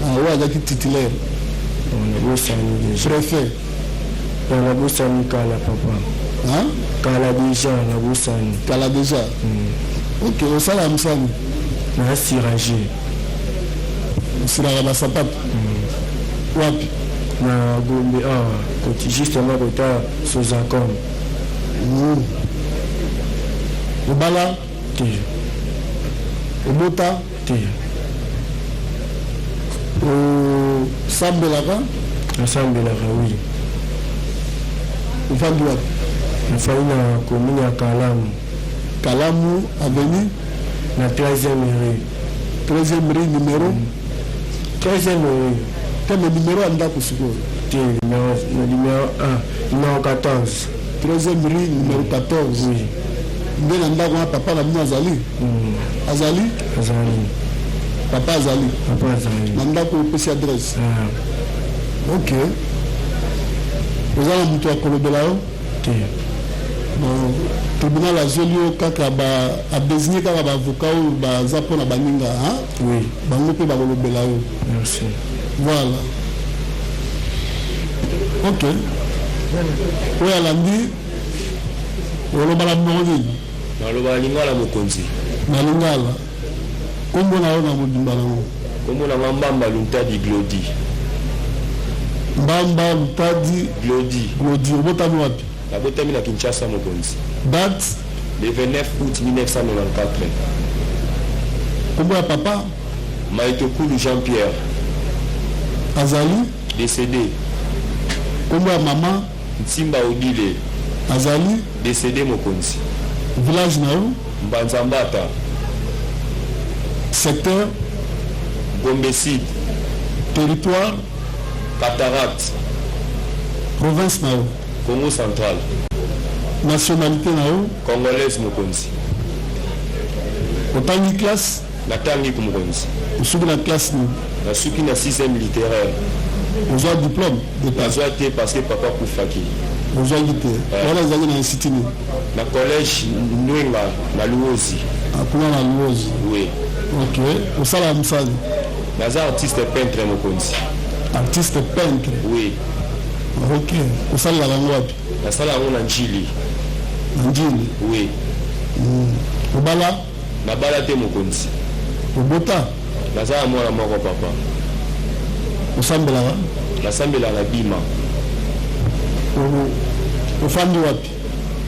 Ah, oyo azalaki titulaire? Nabosani déjà. Préfet? Nabosani kala, papa. Hein? Kala déjà, nabosani. Kala déjà. Ok, osala mosani? Na cirage. Osiraka basapato wapi? Na Gombe awa, koti justement kota Sozacom. Obala? Te. Obota? Te. Osambelaka? Nasambelaka, oui. Ofandi wapi? Nafandi na commune ya Kalamu. Kalamu, avenue? Na 13e rue. 13e rue, numéro? 13e rue. Te, mais numéro ya ndako sikoyo? Te, numéro 1, numéro 14. 13e rue, numéro 14. Oui. Nde na ndako wana papa na bino azali? Azali? Azali. Papa azali? Papa azali. Na ndako opesi adresse? Ok. Oza na moto ya kolobela yo? Te. Bon, tribunal azweli yo kaka ba adésigné kaka baavocat oyo baza mpona baninga, hein? Oui. Bango mpe bakolobela yo. Merci. Voilà. Ok. Oyo alandi, oloba na monoko nini? Naloba lingala, mokonzi. Na lingala. Nkombo na yo na mobimba nango? Kombo na nga Mbamba Luntadi Glodi. Mbamba Lutadi Glodi. Glodi. Obotami wapi? Nabotami na Kinshasa, mokonzi. Date? Le 29 août 1994. Nkombo ya papa? Maitokulu Jean Pierre. Azali? Décédé. Nkombo ya mama? Nsimba Odile. Azali? Décédé, mokonzi. Village na yo? Mbanzambata. Secteur? Gombe Sud. Territoire? Cataracte. Province na yo? Congo Central. Nationalité na yo? Congolaise, mokonzi. Otangi classe? Natangi ku, mokonzi. Osuki na classe nini? Nasuki na 6e littéraire. Ozwa diplôme d'état? Nazwa te parce que papa akufaki. Ozwaki te. Wana ezalaki na institut nini? Na collège Ndwenga na Luozi. Kuna na Luozi? Oui. Ok. Osalaka mosali? Naza artiste peintre, mokonzi. Artiste peintre? Oui. Ok. Osalelaka yango wapi? Nasala yango na Njili. Na Njili? Oui. Obala? Nabala te, mokonzi. Obota? Naza na mwana moko, papa. Osambelaka? Nasambelaka na Bima. Ofandi wapi?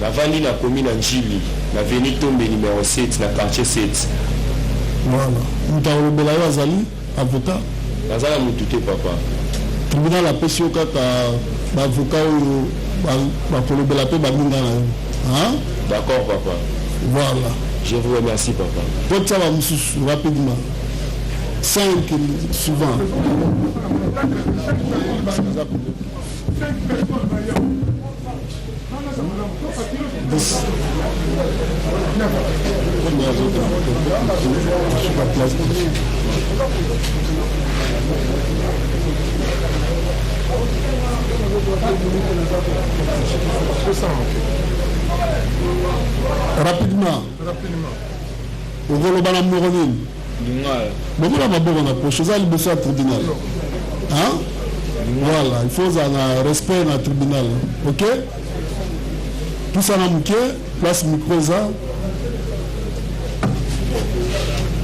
Navandi na commune na Njili, na avenue Tombe numéro 7, na quartier 7. Voilà. Moto akolobela yo azali avocat? Naza na motu te, papa. Tribunal apesi yo kaka baavocat oyo bakolobela mpe baninga na yo, hein? D'accord, papa. Voilà. Je vous remercie, papa. Kotia bamosusu rapidement, 5 souvent. 10. Rapidement, okoloba na monoko nini? Bokola maboko na poche, oza liboso ya tribunal, hein? Voilà, il faut ozala na respect na tribunal. Ok, pusana moke, place micro eza.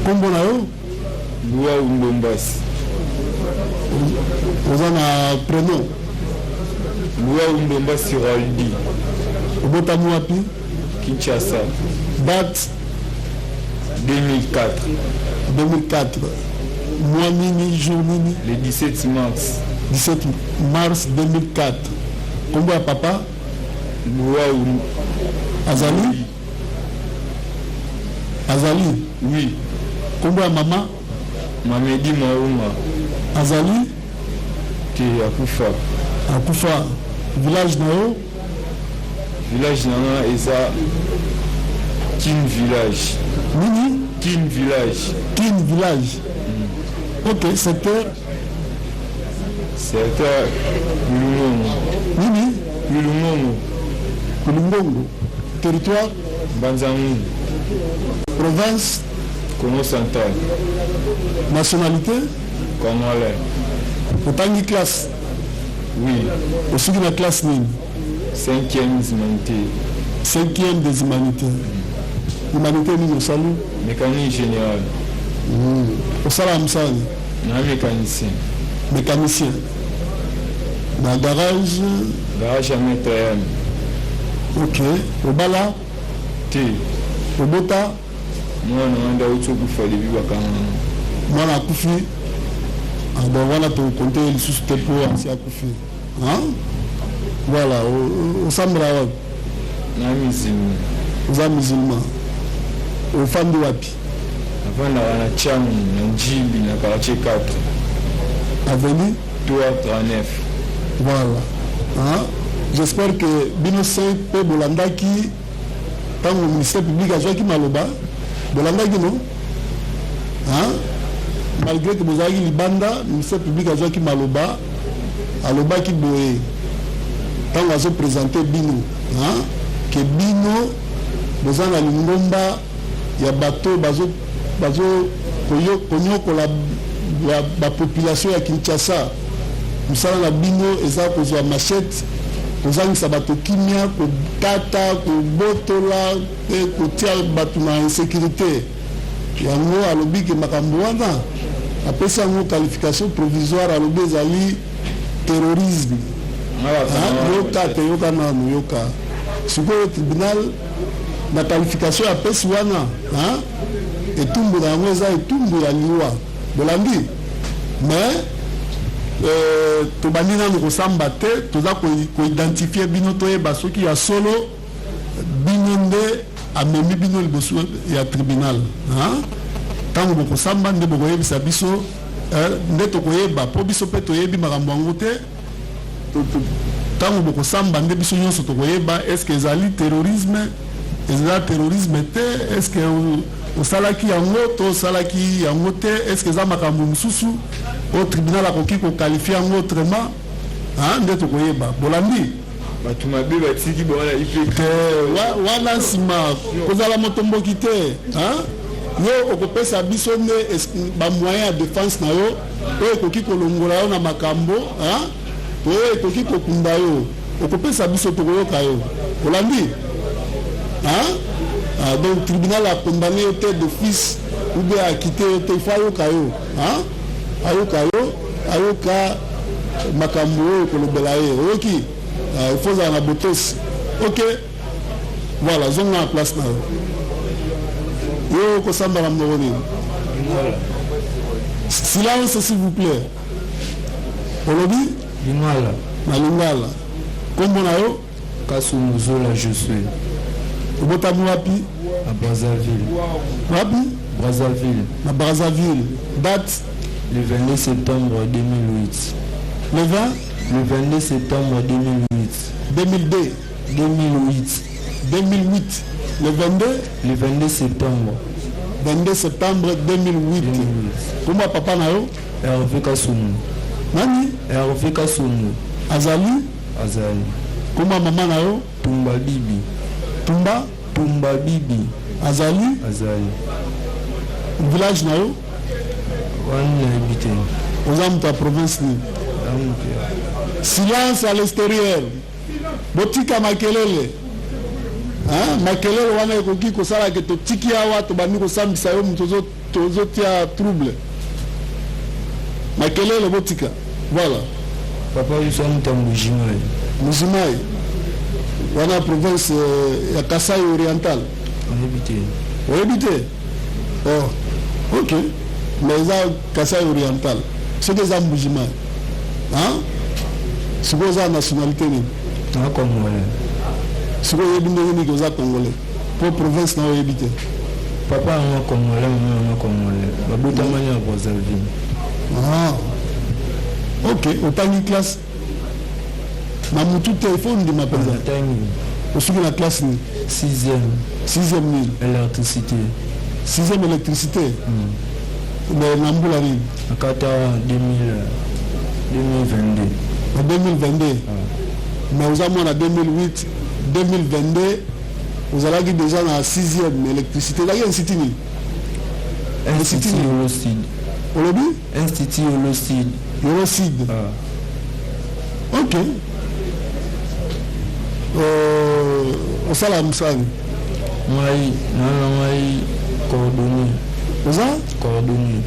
Nkombo na yo? Luau Ndombasi. Oza na prénom? Luau Ndombasi Roldi. Obotami wapi? Kinshasa. Date? 2004. 2004. Mois nini, jour nini? Le 17 mars. 17 mars 2004. Kombo ya papa? Luau. Azali? Azali? Oui. Kombo ya mama? Mamedi Mauma. Azali? Te, akufa. Akufa. Village na yo? Village na nga eza Kin Village. Nini? Kin Village. Kin Village. Ok, secteur? Secteur Kulungongo. Nini? Kulungongo. Kulungongo. Territoire? Mbanza-Ngungu. Province? Congo central. Nationalité? Congolais. Otangi classe? Oui. Osuki na classe nini? Cinquième des humanités. Cinquième des humanités. Humanité nini osali? Mécanique générale. Osalaka mosala nini? Na mécanicien. Mécanicien. Na garage? Garage ya Maître M. Ok. Obala? Te. Obota? Mwana na nga nde auti okufa depuis bakanga nga. Mwana akufi? Ah bon, wana tokokonte ye lisusu te mpo asi akufi. Hein? Voilà, osambela wapi? Na musulman. Oza musulman. Ofandi wapi? Nafandaka na Tshangu, na Ndjili, na quartier 4. Avenue? 339. Voilà. Hein? J'espère que bino 5 mpe bolandaki ntango ministère public azwaki maloba, bolandaki no? Hein? Malgré que bozalaki libanda, ministère public azwaki maloba, alobaki boye ntango azo présenter bino, hein? Que bino boza na lingomba ya bato bazo bazo koyo konyokola ba, ba population ya Kinshasa. Mosala na bino eza kozwa machette, kozangisa bato kimia, kokata, kobotola mpe kotia bato na insécurité. Yango alobi ke makambo wana apesi yango qualification provisoire, alobi ezali terrorisme. Yoka te, yoka nanu, yoka sikoyo. Tribunal na qualification apesi wana, etumbu na yango eza etumbu ya liwa. Bolandi? Mais tobandi nanu kosamba te, toza koidentifie bino, toyeba soki ya solo bino nde amemi bino liboso ya tribunal. Ntango bokosamba nde bokoyebisa biso, nde tokoyeba, mpo biso mpe toyebi makambo yango te. Ntango bokosamba nde biso nyonso tokoyeba est-ce ezali terrorisme, eza terrorisme te, est-ce osalaki yango to osalaki yango te, est-ce eza makambo mosusu oyo tribunal akoki koqualifier yango autrement, nde tokoyeba. Bolandi? Bato mabe batiki bango na ipe. Te, wana nsima kozala motomboki te. Yo okopesa biso nde bamoyen ya défense na yo oyo ekoki kolongola yo na makambo oyo ekoki kokunda yo. Okopesa biso, tokoyoka yo. Olandi? Ah, donc tribunal acondamné yo te d'office ou bien acquitté yo te. Il faut ayoka yo, ayoka yo, ayoka makambo oyo kolobela ye. Oyoki? Il faut ozala na botosi. Ok, voilà, zonga na place na yo. Yo okosamba na monoko nini? Silence, s'il vous plaît. Olobi? Lingala. Na lingala. Kombo na yo? Kasumu Zola Josué. Obotami wapi? Na Brazzaville. Wapi? Brazzaville. Na Brazzaville. Date? Le 22 septembre 2008. Le 20? Le 22 septembre 2008. 2002? 2008. 2008. Le 22? Le 22 septembre. 22 septembre 2008. Kombo papa na yo? Hervé Kasumu. Nani? Hervé Kasumu. Azali? Azali. Kombo mama na yo? Tumba Bibi. Tumba? Tumba Bibi. Azali? Azali. Village na yo? Wana nayebi te. Oza moto ya province nini? Silence à l'extérieur, botika makelele. Makelele wana ekoki kosala ke totiki awa, tobandi kosambisa yo, moto tozotia trouble. Makelele botika. Voilà. Papa biso amuta Mbujimayi. Mbujimayi. Wana province euh, ya Kasai Oriental. Oyebi te. Oyebi te? Oh. OK. Mais eza Kasai Oriental. Soki eza Mbujimayi. Hein? Sikoyo oza nationalité nini? Na congolais. Sikoyo oyebi ndenge nini oza congolais? Po province na oyebi te. Papa yanga congolais, mama yanga congolais. Babotamani na Brazzaville. Ah. Ok, otangi classe na mutu te, il faut ndima mpenza. Natangi. Osuki na classe nini? Sixième. Sixième nini? Électricité. Sixième électricité. Mm. Mais na mbula nini? Nakata 2000, 2022. Na 2022. Ah. Mais oza mwana 2008, 2022 ozalaki déjà na sixième électricité. Ezalaki institut nini? Institut Yolocide. Olobi? Institut Yolocide. Yolocide. Ah. Ok. Euh, osala mosala nini? Ngai naa na ngai cordonnier. Oza? Cordonnier.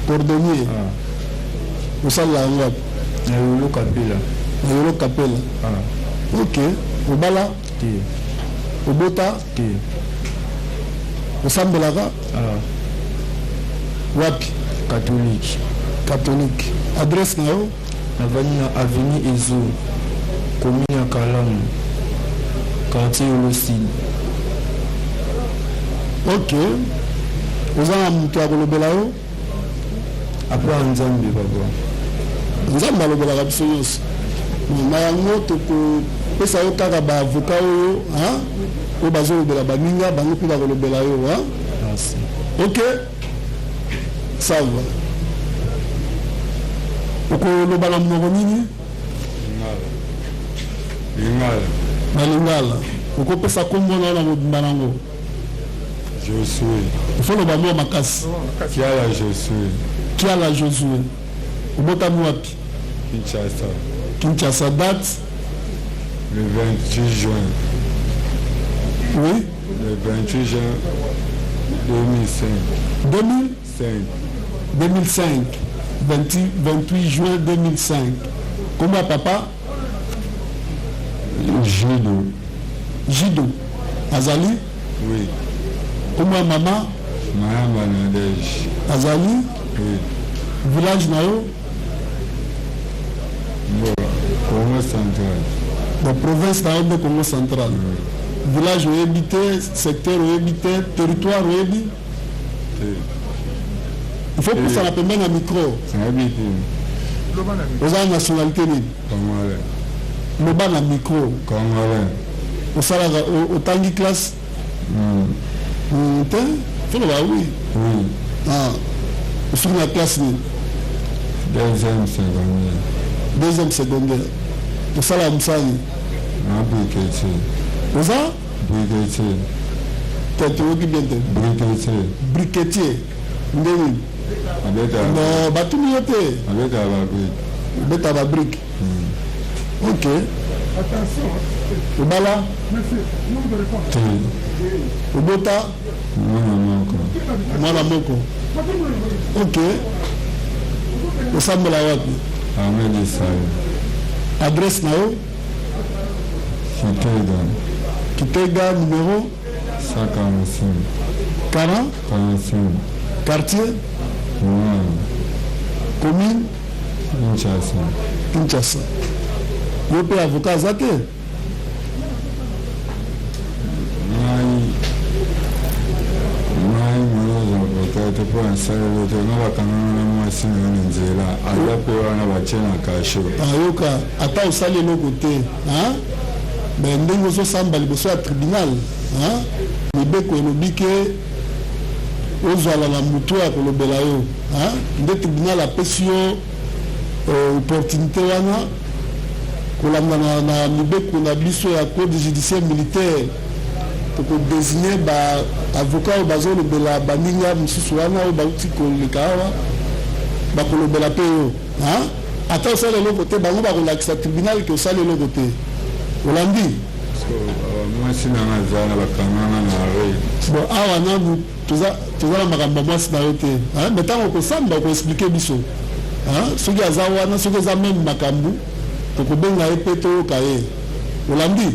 Cordonnier. Ah. Osalela yango wapi? Na Yolo Kapela. Na Yolo Kapela. Ah. Ok. Obala? Te. Obota? Te. Osambelaka? Ah. Wapi? Catholique. Catholique. Adresse na yo? Navandi na avenue Ezo, commune ya Kalamu, quartier Yolo Sud. Ok. Oza na moto ya kolobela yo? À part Nzambe papa. Nzambe alobelaka biso nyonso. Na yango tokopesa yo kaka ba avocat oyo hein? Oyo bazolobela baninga bango mpe bakolobela yo hein? Merci. Ok. Ça va. Okoloba na monoko nini? Lingala. Lingala. Na Lingala. Okopesa kombo na yo na mobimba nango. Josue. Il faut loba mwa makasi. Kiala Josue. Kiala Josue. Obotami wapi? Kinshasa. Kinshasa date? Le 28 juin. Oui? Le 28 juin 2005. 2005. 2005. 28, 28 juin 2005. Comment papa? Judo. Jido azali? Oui. Kombo ya mama? Mayamba Nadège. Azali? Oui. Village na yo? Mboka, Congo central. Ba province na yo nde Congo central. Oui. Village oyebi te, secteur oyebi te, territoire oyebi? Te. Il faut pusana pembeni ya micro. Nayebi te. Oza na nationalité nini? Congolais. Loba na micro. Congolais. Osalaka otangi classe? Mm. Mm, te? Faut loba oui. Oui. Ah. Osuki na classe nini? Deuxième secondaire. Deuxième secondaire. Osalaka mosala nini? Na briquetier. Oza? Briquetier. Te, toyoki bien te. Briquetier. Briquetier. Nde nini? Abetaka. Non, batuni yo te. Abetaka ba brique. Obetaka ba brique. Ok. Obala? Te. Obota? Mwana moko. Mwana moko. Ok. Osambela wapi? Armée de Salut. Adresse na yo? Kitega. Kitega numéro? 145. 40? 45. Quartier? Mwana. Commune? Kinshasa. Kinshasa. Yo mpe avocat aza te? Ngai ngai moyoza avocat te mpo nasaleli te nga bakanganga na mwasi na yo na nzela aza mpe wana batie na kasho. Ayoka ata osali eloko te hein? Mais ndenge ozosamba liboso ya tribunal hein? Mibeko elobi ke ozala na mutu oyo akolobela yo hein? Nde tribunal apesi yo euh, opportunité wana kolanda na, na mibeko na biso ya code judiciaire militaire tokodesigne ba avocat oyo bazolobela baninga mosusu wana oyo bauti koleka awa bakolobela mpe yo hein? Ata osali eloko te bango bakolakisa tribunal ke osali eloko te olandi mwasi na nga aza na bakanganga na arret. Bon awa nanu toza toza na makambo ya mwasi na yo te hein? Mais ntango okosamba okoexplike biso hein? Hein? Soki aza wana, soki eza meme makambo, tokobenga ye mpe toyoka ye. Olandi?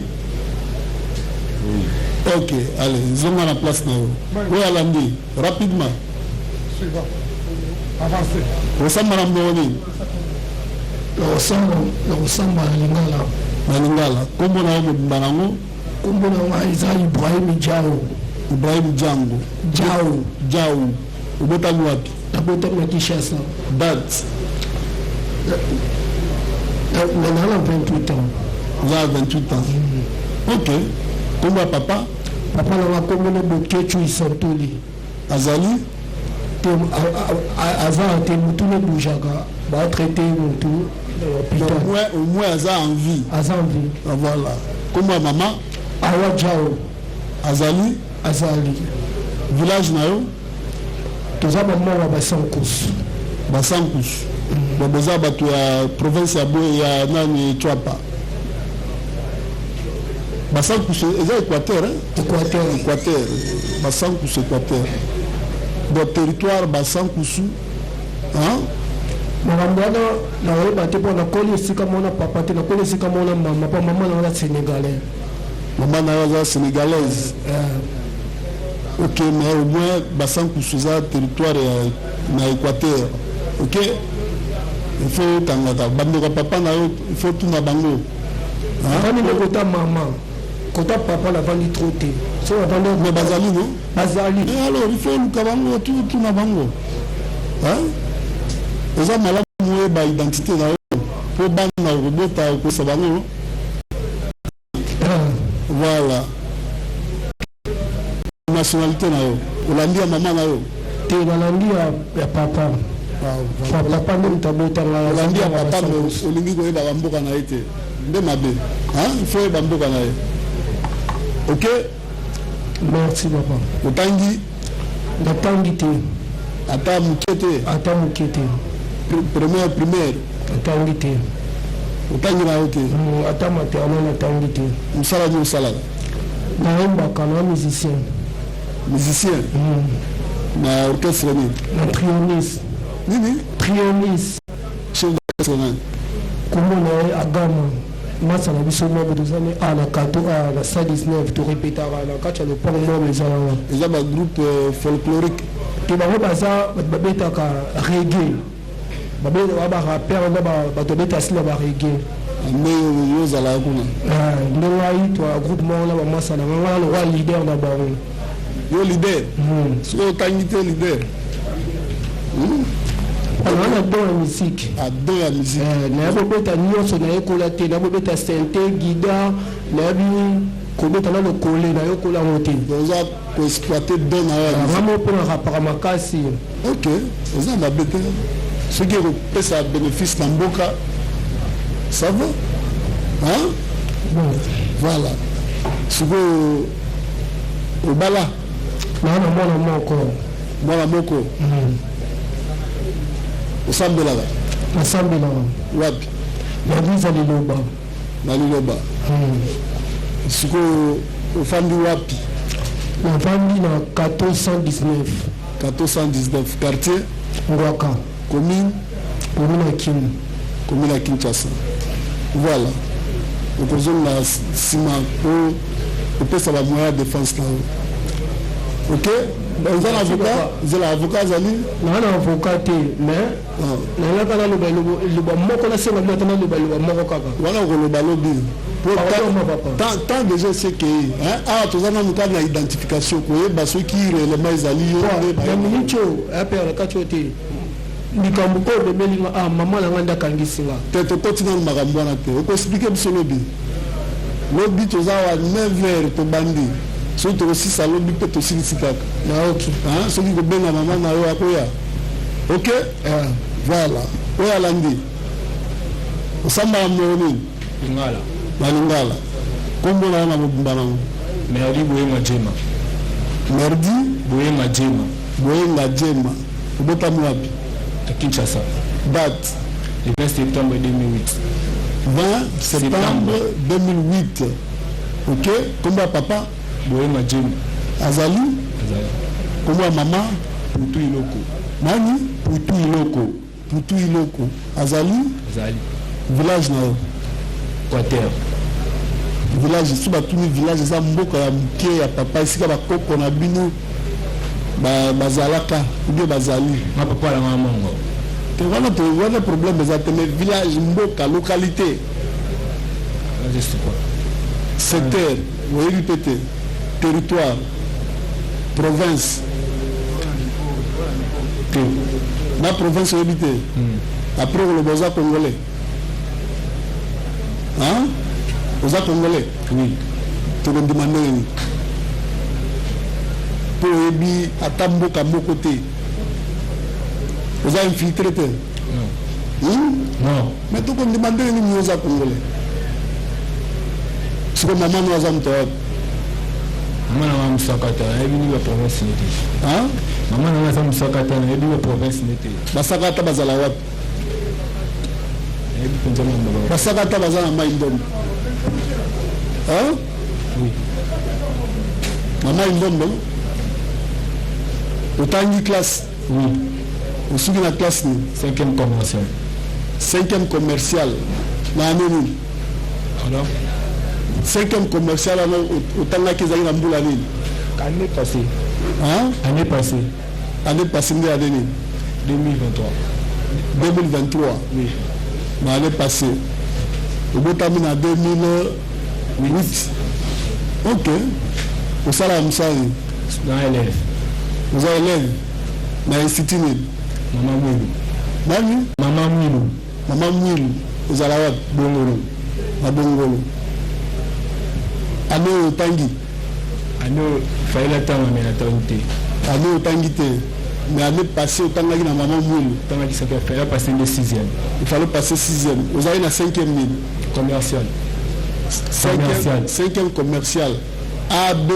Oui. Ok, allez, zonga na place na yo. Oyo alandi, rapidement. Suivant. Avancez. Osamba na monoko nini? Nakosamba nakosamba na lingala. Na lingala. Kombo na yo mobimba nango? Kombo na ngai eza Ibrahim Djao. Ibrahim Django. Djao. Djao. Obotami wapi? Nabotami na Kinshasa. Date? Na na 28 ans. Oza na 28 ans. Ok. Kombo ya papa? Papa na nga kombo ne Boketshu Isantoli. Azali? Te, aza te, mutu ne bougeaka, ba traite mutu na hôpital. Au moins, au moins aza en vie. Aza en vie. Ah, voilà. Kombo ya mama? Awa Djao. Azali? Azali. Village na yo? Toza ba moko ya Basankusu. Basankusu. Bon, boza bato ya province ya boye ya nani Tshuapa. Basankusu eza Équateur, hein? Équateur. Équateur. Basankusu Équateur. Donc territoire Basankusu, hein? Makambo wana nakoyeba te mpo nakoli esika mona papa te, nakoli esika mona mama, mpo mama na nga sénégalais. Mama na yo aza sénégalaise. Ok, mais au moins Basankusu eza territoire ya na Équateur. Ok? Il faut okangaka bandeko ya papa na yo, il faut tuna bango. Navandi nde kota mama, kota papa navandi trop te. So navandi Mais bazali no? Bazali. Et alors il faut oluka bango, tuna bango. Hein? Eza malamu oyeba identité na yo mpo bana okobota okosa bango. Voilà. Nationalité na yo, olandi ya mama na yo? Te, nalandi ya papa. Papa nde moto abotanga. Olandi ya papa, mais olingi koyebaka mboka na ye te, nde mabe. Hein? Il faut oyeba mboka na ye. Ok? Merci papa. Otangi? Natangi te. Ata moke te? Ata moke te. Première primaire? Natangi te. Otangi na yo te? Ata maternelle natangi te. Mosala nini osalaka? Nayembaka, na musicien. Musicien? Na orchestre nini? Na Trionis. Nini? Trionis. Chef d'orchestre nani? Kombo na ye Agama. Masa na biso moko toza ne a na kato a na 119, torepetaka na kati ya lopango moko eza wana. Eza ba groupe folklorique? Te, bango baza bato babetaka reggae, babetaka ba rappeur na bato babeta sila ba reggae. Nde yo ozalaka kuna? Nde ngai to groupe moko na bamasa na ngai, ngai lokola leader na bango. Yo leader? Soki otangi te, leader? Naa na don ya musique. Don ya musique. Nayebi kobeta nyonso, nayekola te. Nayebi kobeta synthé, guitare, nayebi kobeta na lokole, nayekola yango te. Oza koexploite don na yo ya musique? Vraiment, mpo na rapaka makasi. Ok, eza mabe te soki ekopesa bénéfice na mboka, ça va, hein? Bon. Voilà. Sikoyo obala? Naa na mwana moko. Mwana moko. Osambelaka? Nasambelaka. Wapi? Na église ya Liloba. Na Liloba. Sikoyo ofandi wapi? Navandi na 1419. 1419, quartier? Ngwaka. Commune? Commune ya Kin. Commune ya Kinshasa. Voilà. Okozonga nsima po opesa bamoyen ya défense na yo. Ok, oza na avocat? Nzela avocat azali? Naa na avocat te, mais nalaka naloba liloba moko, nasenga bino ata naloba liloba moko kaka. Wana okoloba lobi. Tant déjà esekei awa, toza nanu kaka na identification, koyeba soki réellement ezali yo. Na miniti oyo apea na kati oyo te, likambo oyo omemeli nga, ah, mama na ngai nde akangisi nga. Te, tokoti nanu makambo wana te, okoexplike biso lobi. Lobi toza awa 9 heures, tobandi. Soki tokosisa lobi mpe tosilisi kaka. Nayoki. Soki kobenga mama na yo, akoya. Ok, voilà. Oyo alandi, osambaka monoko nini? Lingala. Na lingala. Kombo na yo na mobimba nango? Merdi Boyenga Djema. Merdi Boyenga Djema. Boyenga Djema. Obotami wapi? Na Kinshasa. Date? Le 20 septembre 2008. 20 septembre 2008. Ok. Kombo ya papa? Boyenga Djema. Azali? Azali. Kombo ya mama? Putu Iloko. Nani? Putu Iloko. Mputu Iloko azali? Azali. Village na yo? Equateur. Village, soki batuni village eza mboka ya moke ya papa esika bakoko na bino bazalaka ou bien bazali. Nga papa na nga mongo. Te wana to wana problème eza te mais village mboka localité. Je sais pas. Secteur oyebi pe te territoire province te na province oyebi te après okoloba oza congolais hein oza congolais oui tokondima ndenge nini mpo oyebi ata mboka moko te oza infiltré te non hmm? mais tokondima ndenge nini oza congolais siko mama no aza moto wapi mama na nga mosakata nayebi ni baprovince ne te mama na nga aza mosakata nayebi baprovince ne te basakata bazala wapi nayebi mpenza basakata baza na mai ndombe oui na mai ndombe otangi classe oui osuki na classe nini cinquième commercial cinquième commercial na année nini alors cinquième commercial wana otangaki ezalaki na mbula nini année passée hein? année passée année passée nde année nini 2023 2023 oui na année passée obotami na 2008 ok osalaka mosala nini na élève oza élève na institut nini mama mwilu nani mama mwilu mama mwilu ozala wapi bongolo na bongolo année oyo otangi année oyo fallait natanga mais natangi te année oyo otangi te mais année passée otangaki na mama mwilu otangaki cinquième fallait passer nde sixième il fallait passer sixième ozalaki na cinquième nini commercial commercial cinquième commercial A B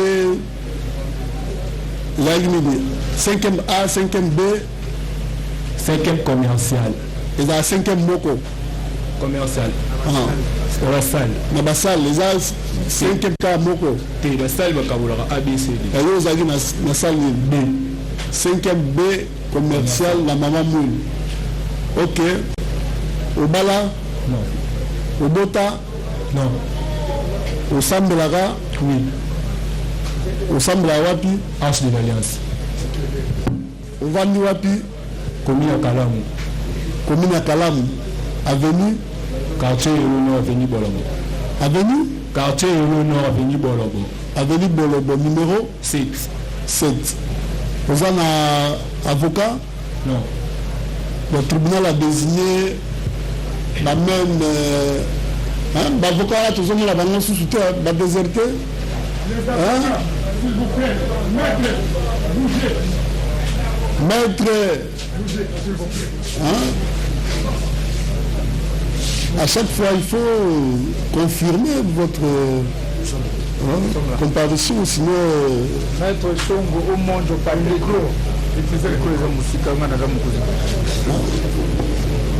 ezalaki nini cinquième A cinquième B cinquième commercial ezala cinquième moko commercial na basale na basale eza cinquième kaka moko te basale bakabolaka abcd yo ozalaki na salle nini b cinquième b commercial na mama mwini ok obala non obota non osambelaka oui osambelaka wapi arche de l'alliance ovandi wapi commune ya kalamu commune ya kalamu avenue quartier yolo nord avenue bolobo avenue quartier yolo nord avenue bolobo avenue bolobo numéro 7 7 oza na avocat non le tribunal a désigné ba même euh, hein, baavocat wana tozomona bango susu te badéserte hein? maître hein? à chaque fois il faut confirmer votre hein, comparution sinon euh, maître songo omonjo patricro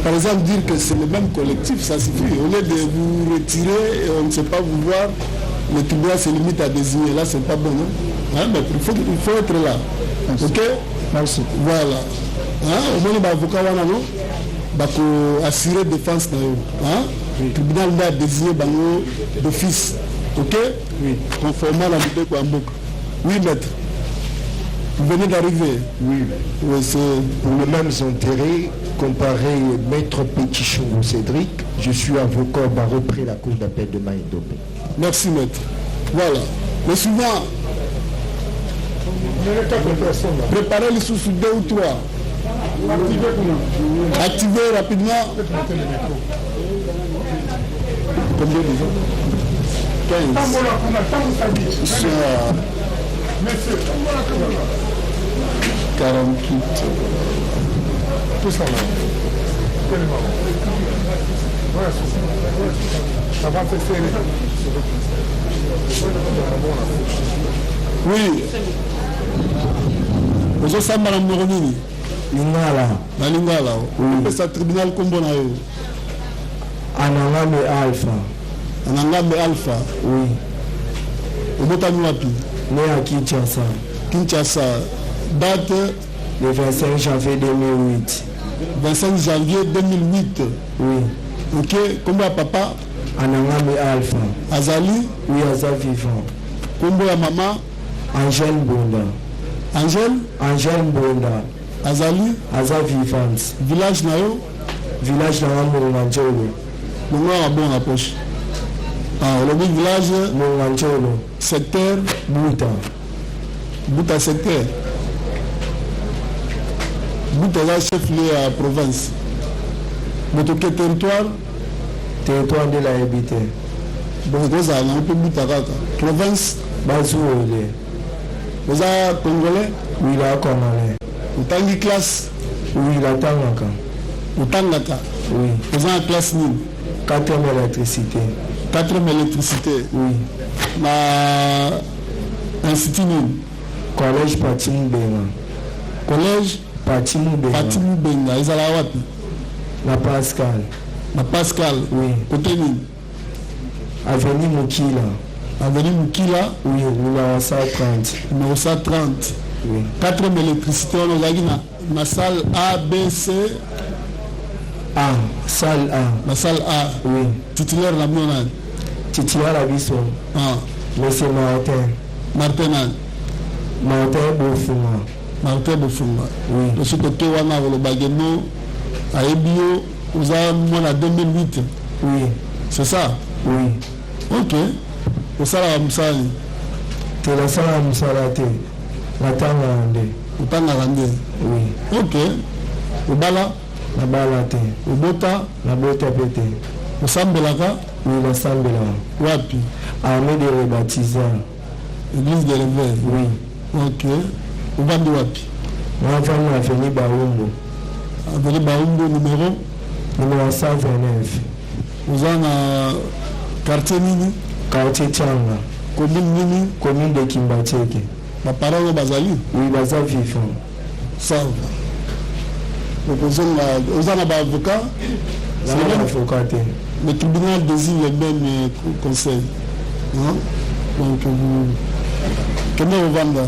Par exemple, dire que c'est le même collectif, ça suffit. Au lieu de vous retirer, et on ne sait pas vous voir, le tribunal se limite à désigner. Là, c'est pas bon. Hein? Hein, mais il, faut, il faut être là. Merci. Ok Merci. Voilà. Hein? Au moins, l'avocat, non bako assurer défense na yo hein? Oui. tribunal nde adésigne bango d'office ok oui. conformément na mibeko ya mboka oui maître vous venez d'arriver oui, oui c'est pour les mêmes intérêts comparé maître Petit Cédric je suis avocat au barreau près la cour d'appel de Maïndombe merci maître voilà mais souvent préparez les sous deux ou trois Activez rapidement. Combien déjà 15. Ils sont à 48. Tout ça là. Ça va se serrer. Oui. ozosamba na monoko nini lingala na lingala opesa tribunal nkombo na yo anangambe alpha anangambe alpha oui obotami wapi né à kinshasa kinshasa date le 25 janvier 2008 25 janvier 2008. Oui. Ok, kombo ya papa? Anangami Alpha. Azali? Oui, aza vivant. Kombo ya mama? Angèle Mbonda. Angèle? Angèle Mbonda. Azali? Aza vivante. Village na yo? Village na nga Monga Njolo. Longola mabongo na poche. Ah, olobi village? Monga Njolo. Secteur? Buta. Buta secteur? Buta eza chef lieu ya province. Botoke territoire? Territoire nde nayebi te. Bon, ekozala nango mpe Buta kaka. Province? Bazuwele. Oza congolais? Oui, na congolais. Otangi classe? Oui, natangaka. Otangaka? Oui. Oza na classe nini? Quatrième électricité. Quatrième électricité? Oui. Na institut nini? Collège Pati Mubenga. Collège? Pati Mubenga. Pati Mubenga ezalaka wapi? Na Pascal. Na Pascal? Oui. Côté nini? Avenue Mukila. Avenue Mukila? Oui, numéro 130. Numéro 130. Oui. Quatrième électricité wana ozalaki na, na salle A, B, C? A, salle A. Na salle A. Oui. Titulaire na bino nani? Titulaire na biso. Ah. Monsieur Martin. Martin nani? Martin Bofunga. Martin Bofunga. Oui. Tosi toke wana akoloba ke no ayebi yo oza mwana 2008. Oui. C'est ça? Oui. Ok. Osalaka mosala nini? Te, nasalaka mosala te. Natangaka nde. Otangaka nde? Oui. Ok. Obala? Nabala te. Obota? Nabota mpe te. Osambelaka? Oui, nasambelaka. Wapi? Armée de rebaptiseurs. Église de réveil? Oui. Ok. Ovandi wapi? Navandi na avenue Barumbu. Avenue Barumbu numéro? Numéro 129. Oza na quartier nini? Quartier Tchanga. Commune nini? Commune de Kimbanseke. Ba parents oyo bazali? Oui, baza vivant. Ça va. Okozonga, oza na ba avocat? Naza na avocat te. Le tribunal désigne le même euh, conseil. Hein? Donc vous kende kovanda.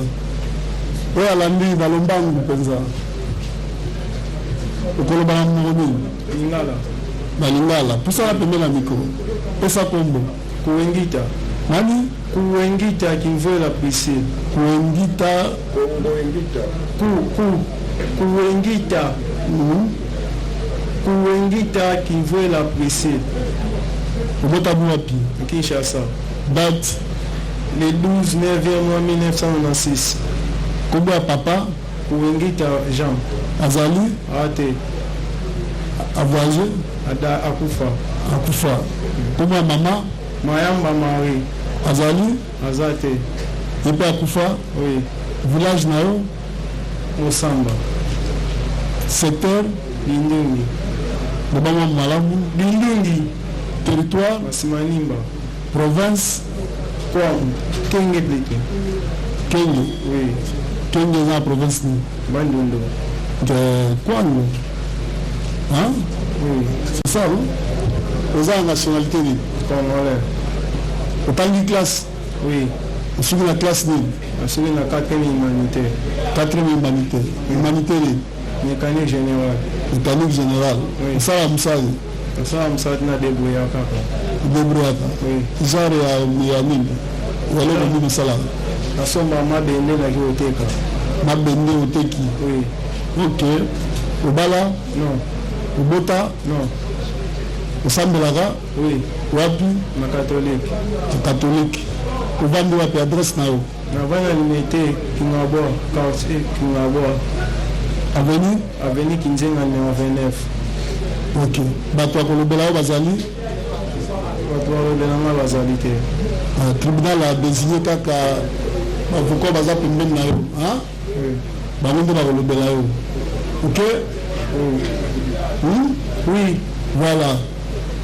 Oyo alandi na lombangu mpenza. Okoloba na monoko nini? Lingala. Na lingala. Pusana pembeni na micro. Pesa kombo. Kuengita. Nani? Kuengita Kimvuela Priscille. Kuengita. Kuengita. Ku ku Kuengita. Mm -hmm. Kuengita Kimvuela Priscille. Obotami wapi? Kinshasa. Date? Le 12 9e mois 1996. Kombo ya papa? Kuengita Jean. Azali? Ate. A voyager? Ada akufa. Akufa. Kombo ya mama? Mayamba Marie. Azali? Aza te. Ye mpe akufa? Oui. Village na yo? Mosamba. Secteur? Lindungi. Loba mwa malamu. Lindungi. Territoire? Masimanimba. Province? Kwango. Kenge plutôt. Kenge? Oui. Kenge eza na province nini? Bandundu. De Kwango. Hein? Oui. C'est ça, non? Oza na nationalité nini? Congolais. Otangi classe? Oui. Osuki na classe nini? Nasuki na 4e humanité. 4e humanité. Humanité nini? Mécanique générale. Mécanique générale. Oui. Osala mosala nini? Nasala mosala te na débrouilla kaka. Débrouillaka? Oui. Genre ya, ya nini? Ya eloko nini osalaka? Nasomba mabende naki koteka. Mabende oteki? Oui. Ok. Obala? Non. Obota? Non. Osambelaka? Oui. Wapi? Na catholique. Na catholique. Ovandi wapi? Adresse na yo? Navandi na Limete, Kingabwa, quartier Kingabwa. Avenue? Avenue Kinzenga numéro 29. Ok. Bato ya kolobela yo bazali? Bato balobela nga bazali te. Ah, tribunal a désigné kaka bavocat baza pembeni na yo. Hein? Oui. Bango nde bakolobela yo. Ok? Oui. Hmm? Oui. Voilà.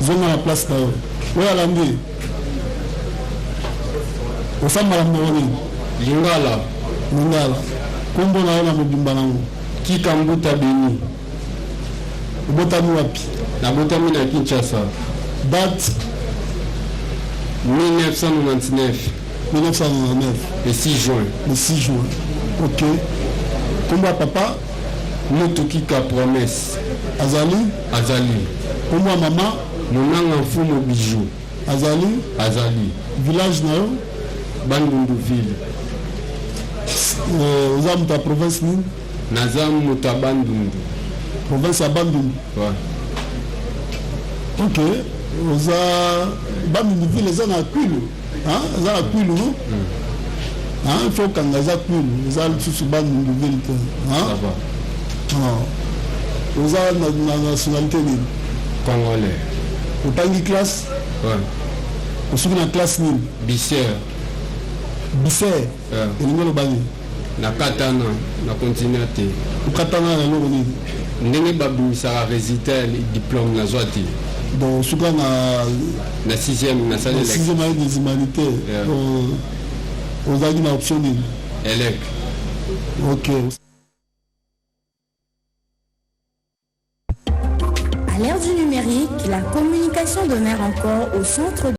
Zonga na place na yo. Oyo alandi. Osambala monoko nini? Lingala. Lingala. Kombo na yo na mobimba nango? Kika Mbuta Beni. Obotami wapi? Nabotami na Kinshasa. Date? 1999. 1999. Le 6 juin. Le 6 juin. Ok. Kombo ya papa? Mutu Kika Promesse. Azali? Azali. Kombo ya mama? Munanga Mfumu Bijou. Azali? Azali. Village na yo? Bandundu ville. Euh, oza moto ya province nini? Naza moto ya Bandundu. Province ya Bandundu? Ouais. Ok, oza Bandundu ville eza na Kwilu, hein? Eza na Kwilu, non? Hein? Il faut okanga eza Kwilu, eza lisusu Bandundu ville te. Hein? Ça va. Ah. Oza na, na nationalité nini? Congolais. Otangi classe? Ouais. Osuki na classe nini? Biser. Biser? Yeah. Elingi oloba nini? Nakatana, na continua te. Okatana na eloko nini? Ndenge babimisaka résultat ya diplôme nazwa te. Donc osuka na Na sixième, nasali na elec. sixième année des humanités. Yeah. Ozalaki na option nini? Elec. Ok. À l'ère du numérique, la communication demeure encore au centre.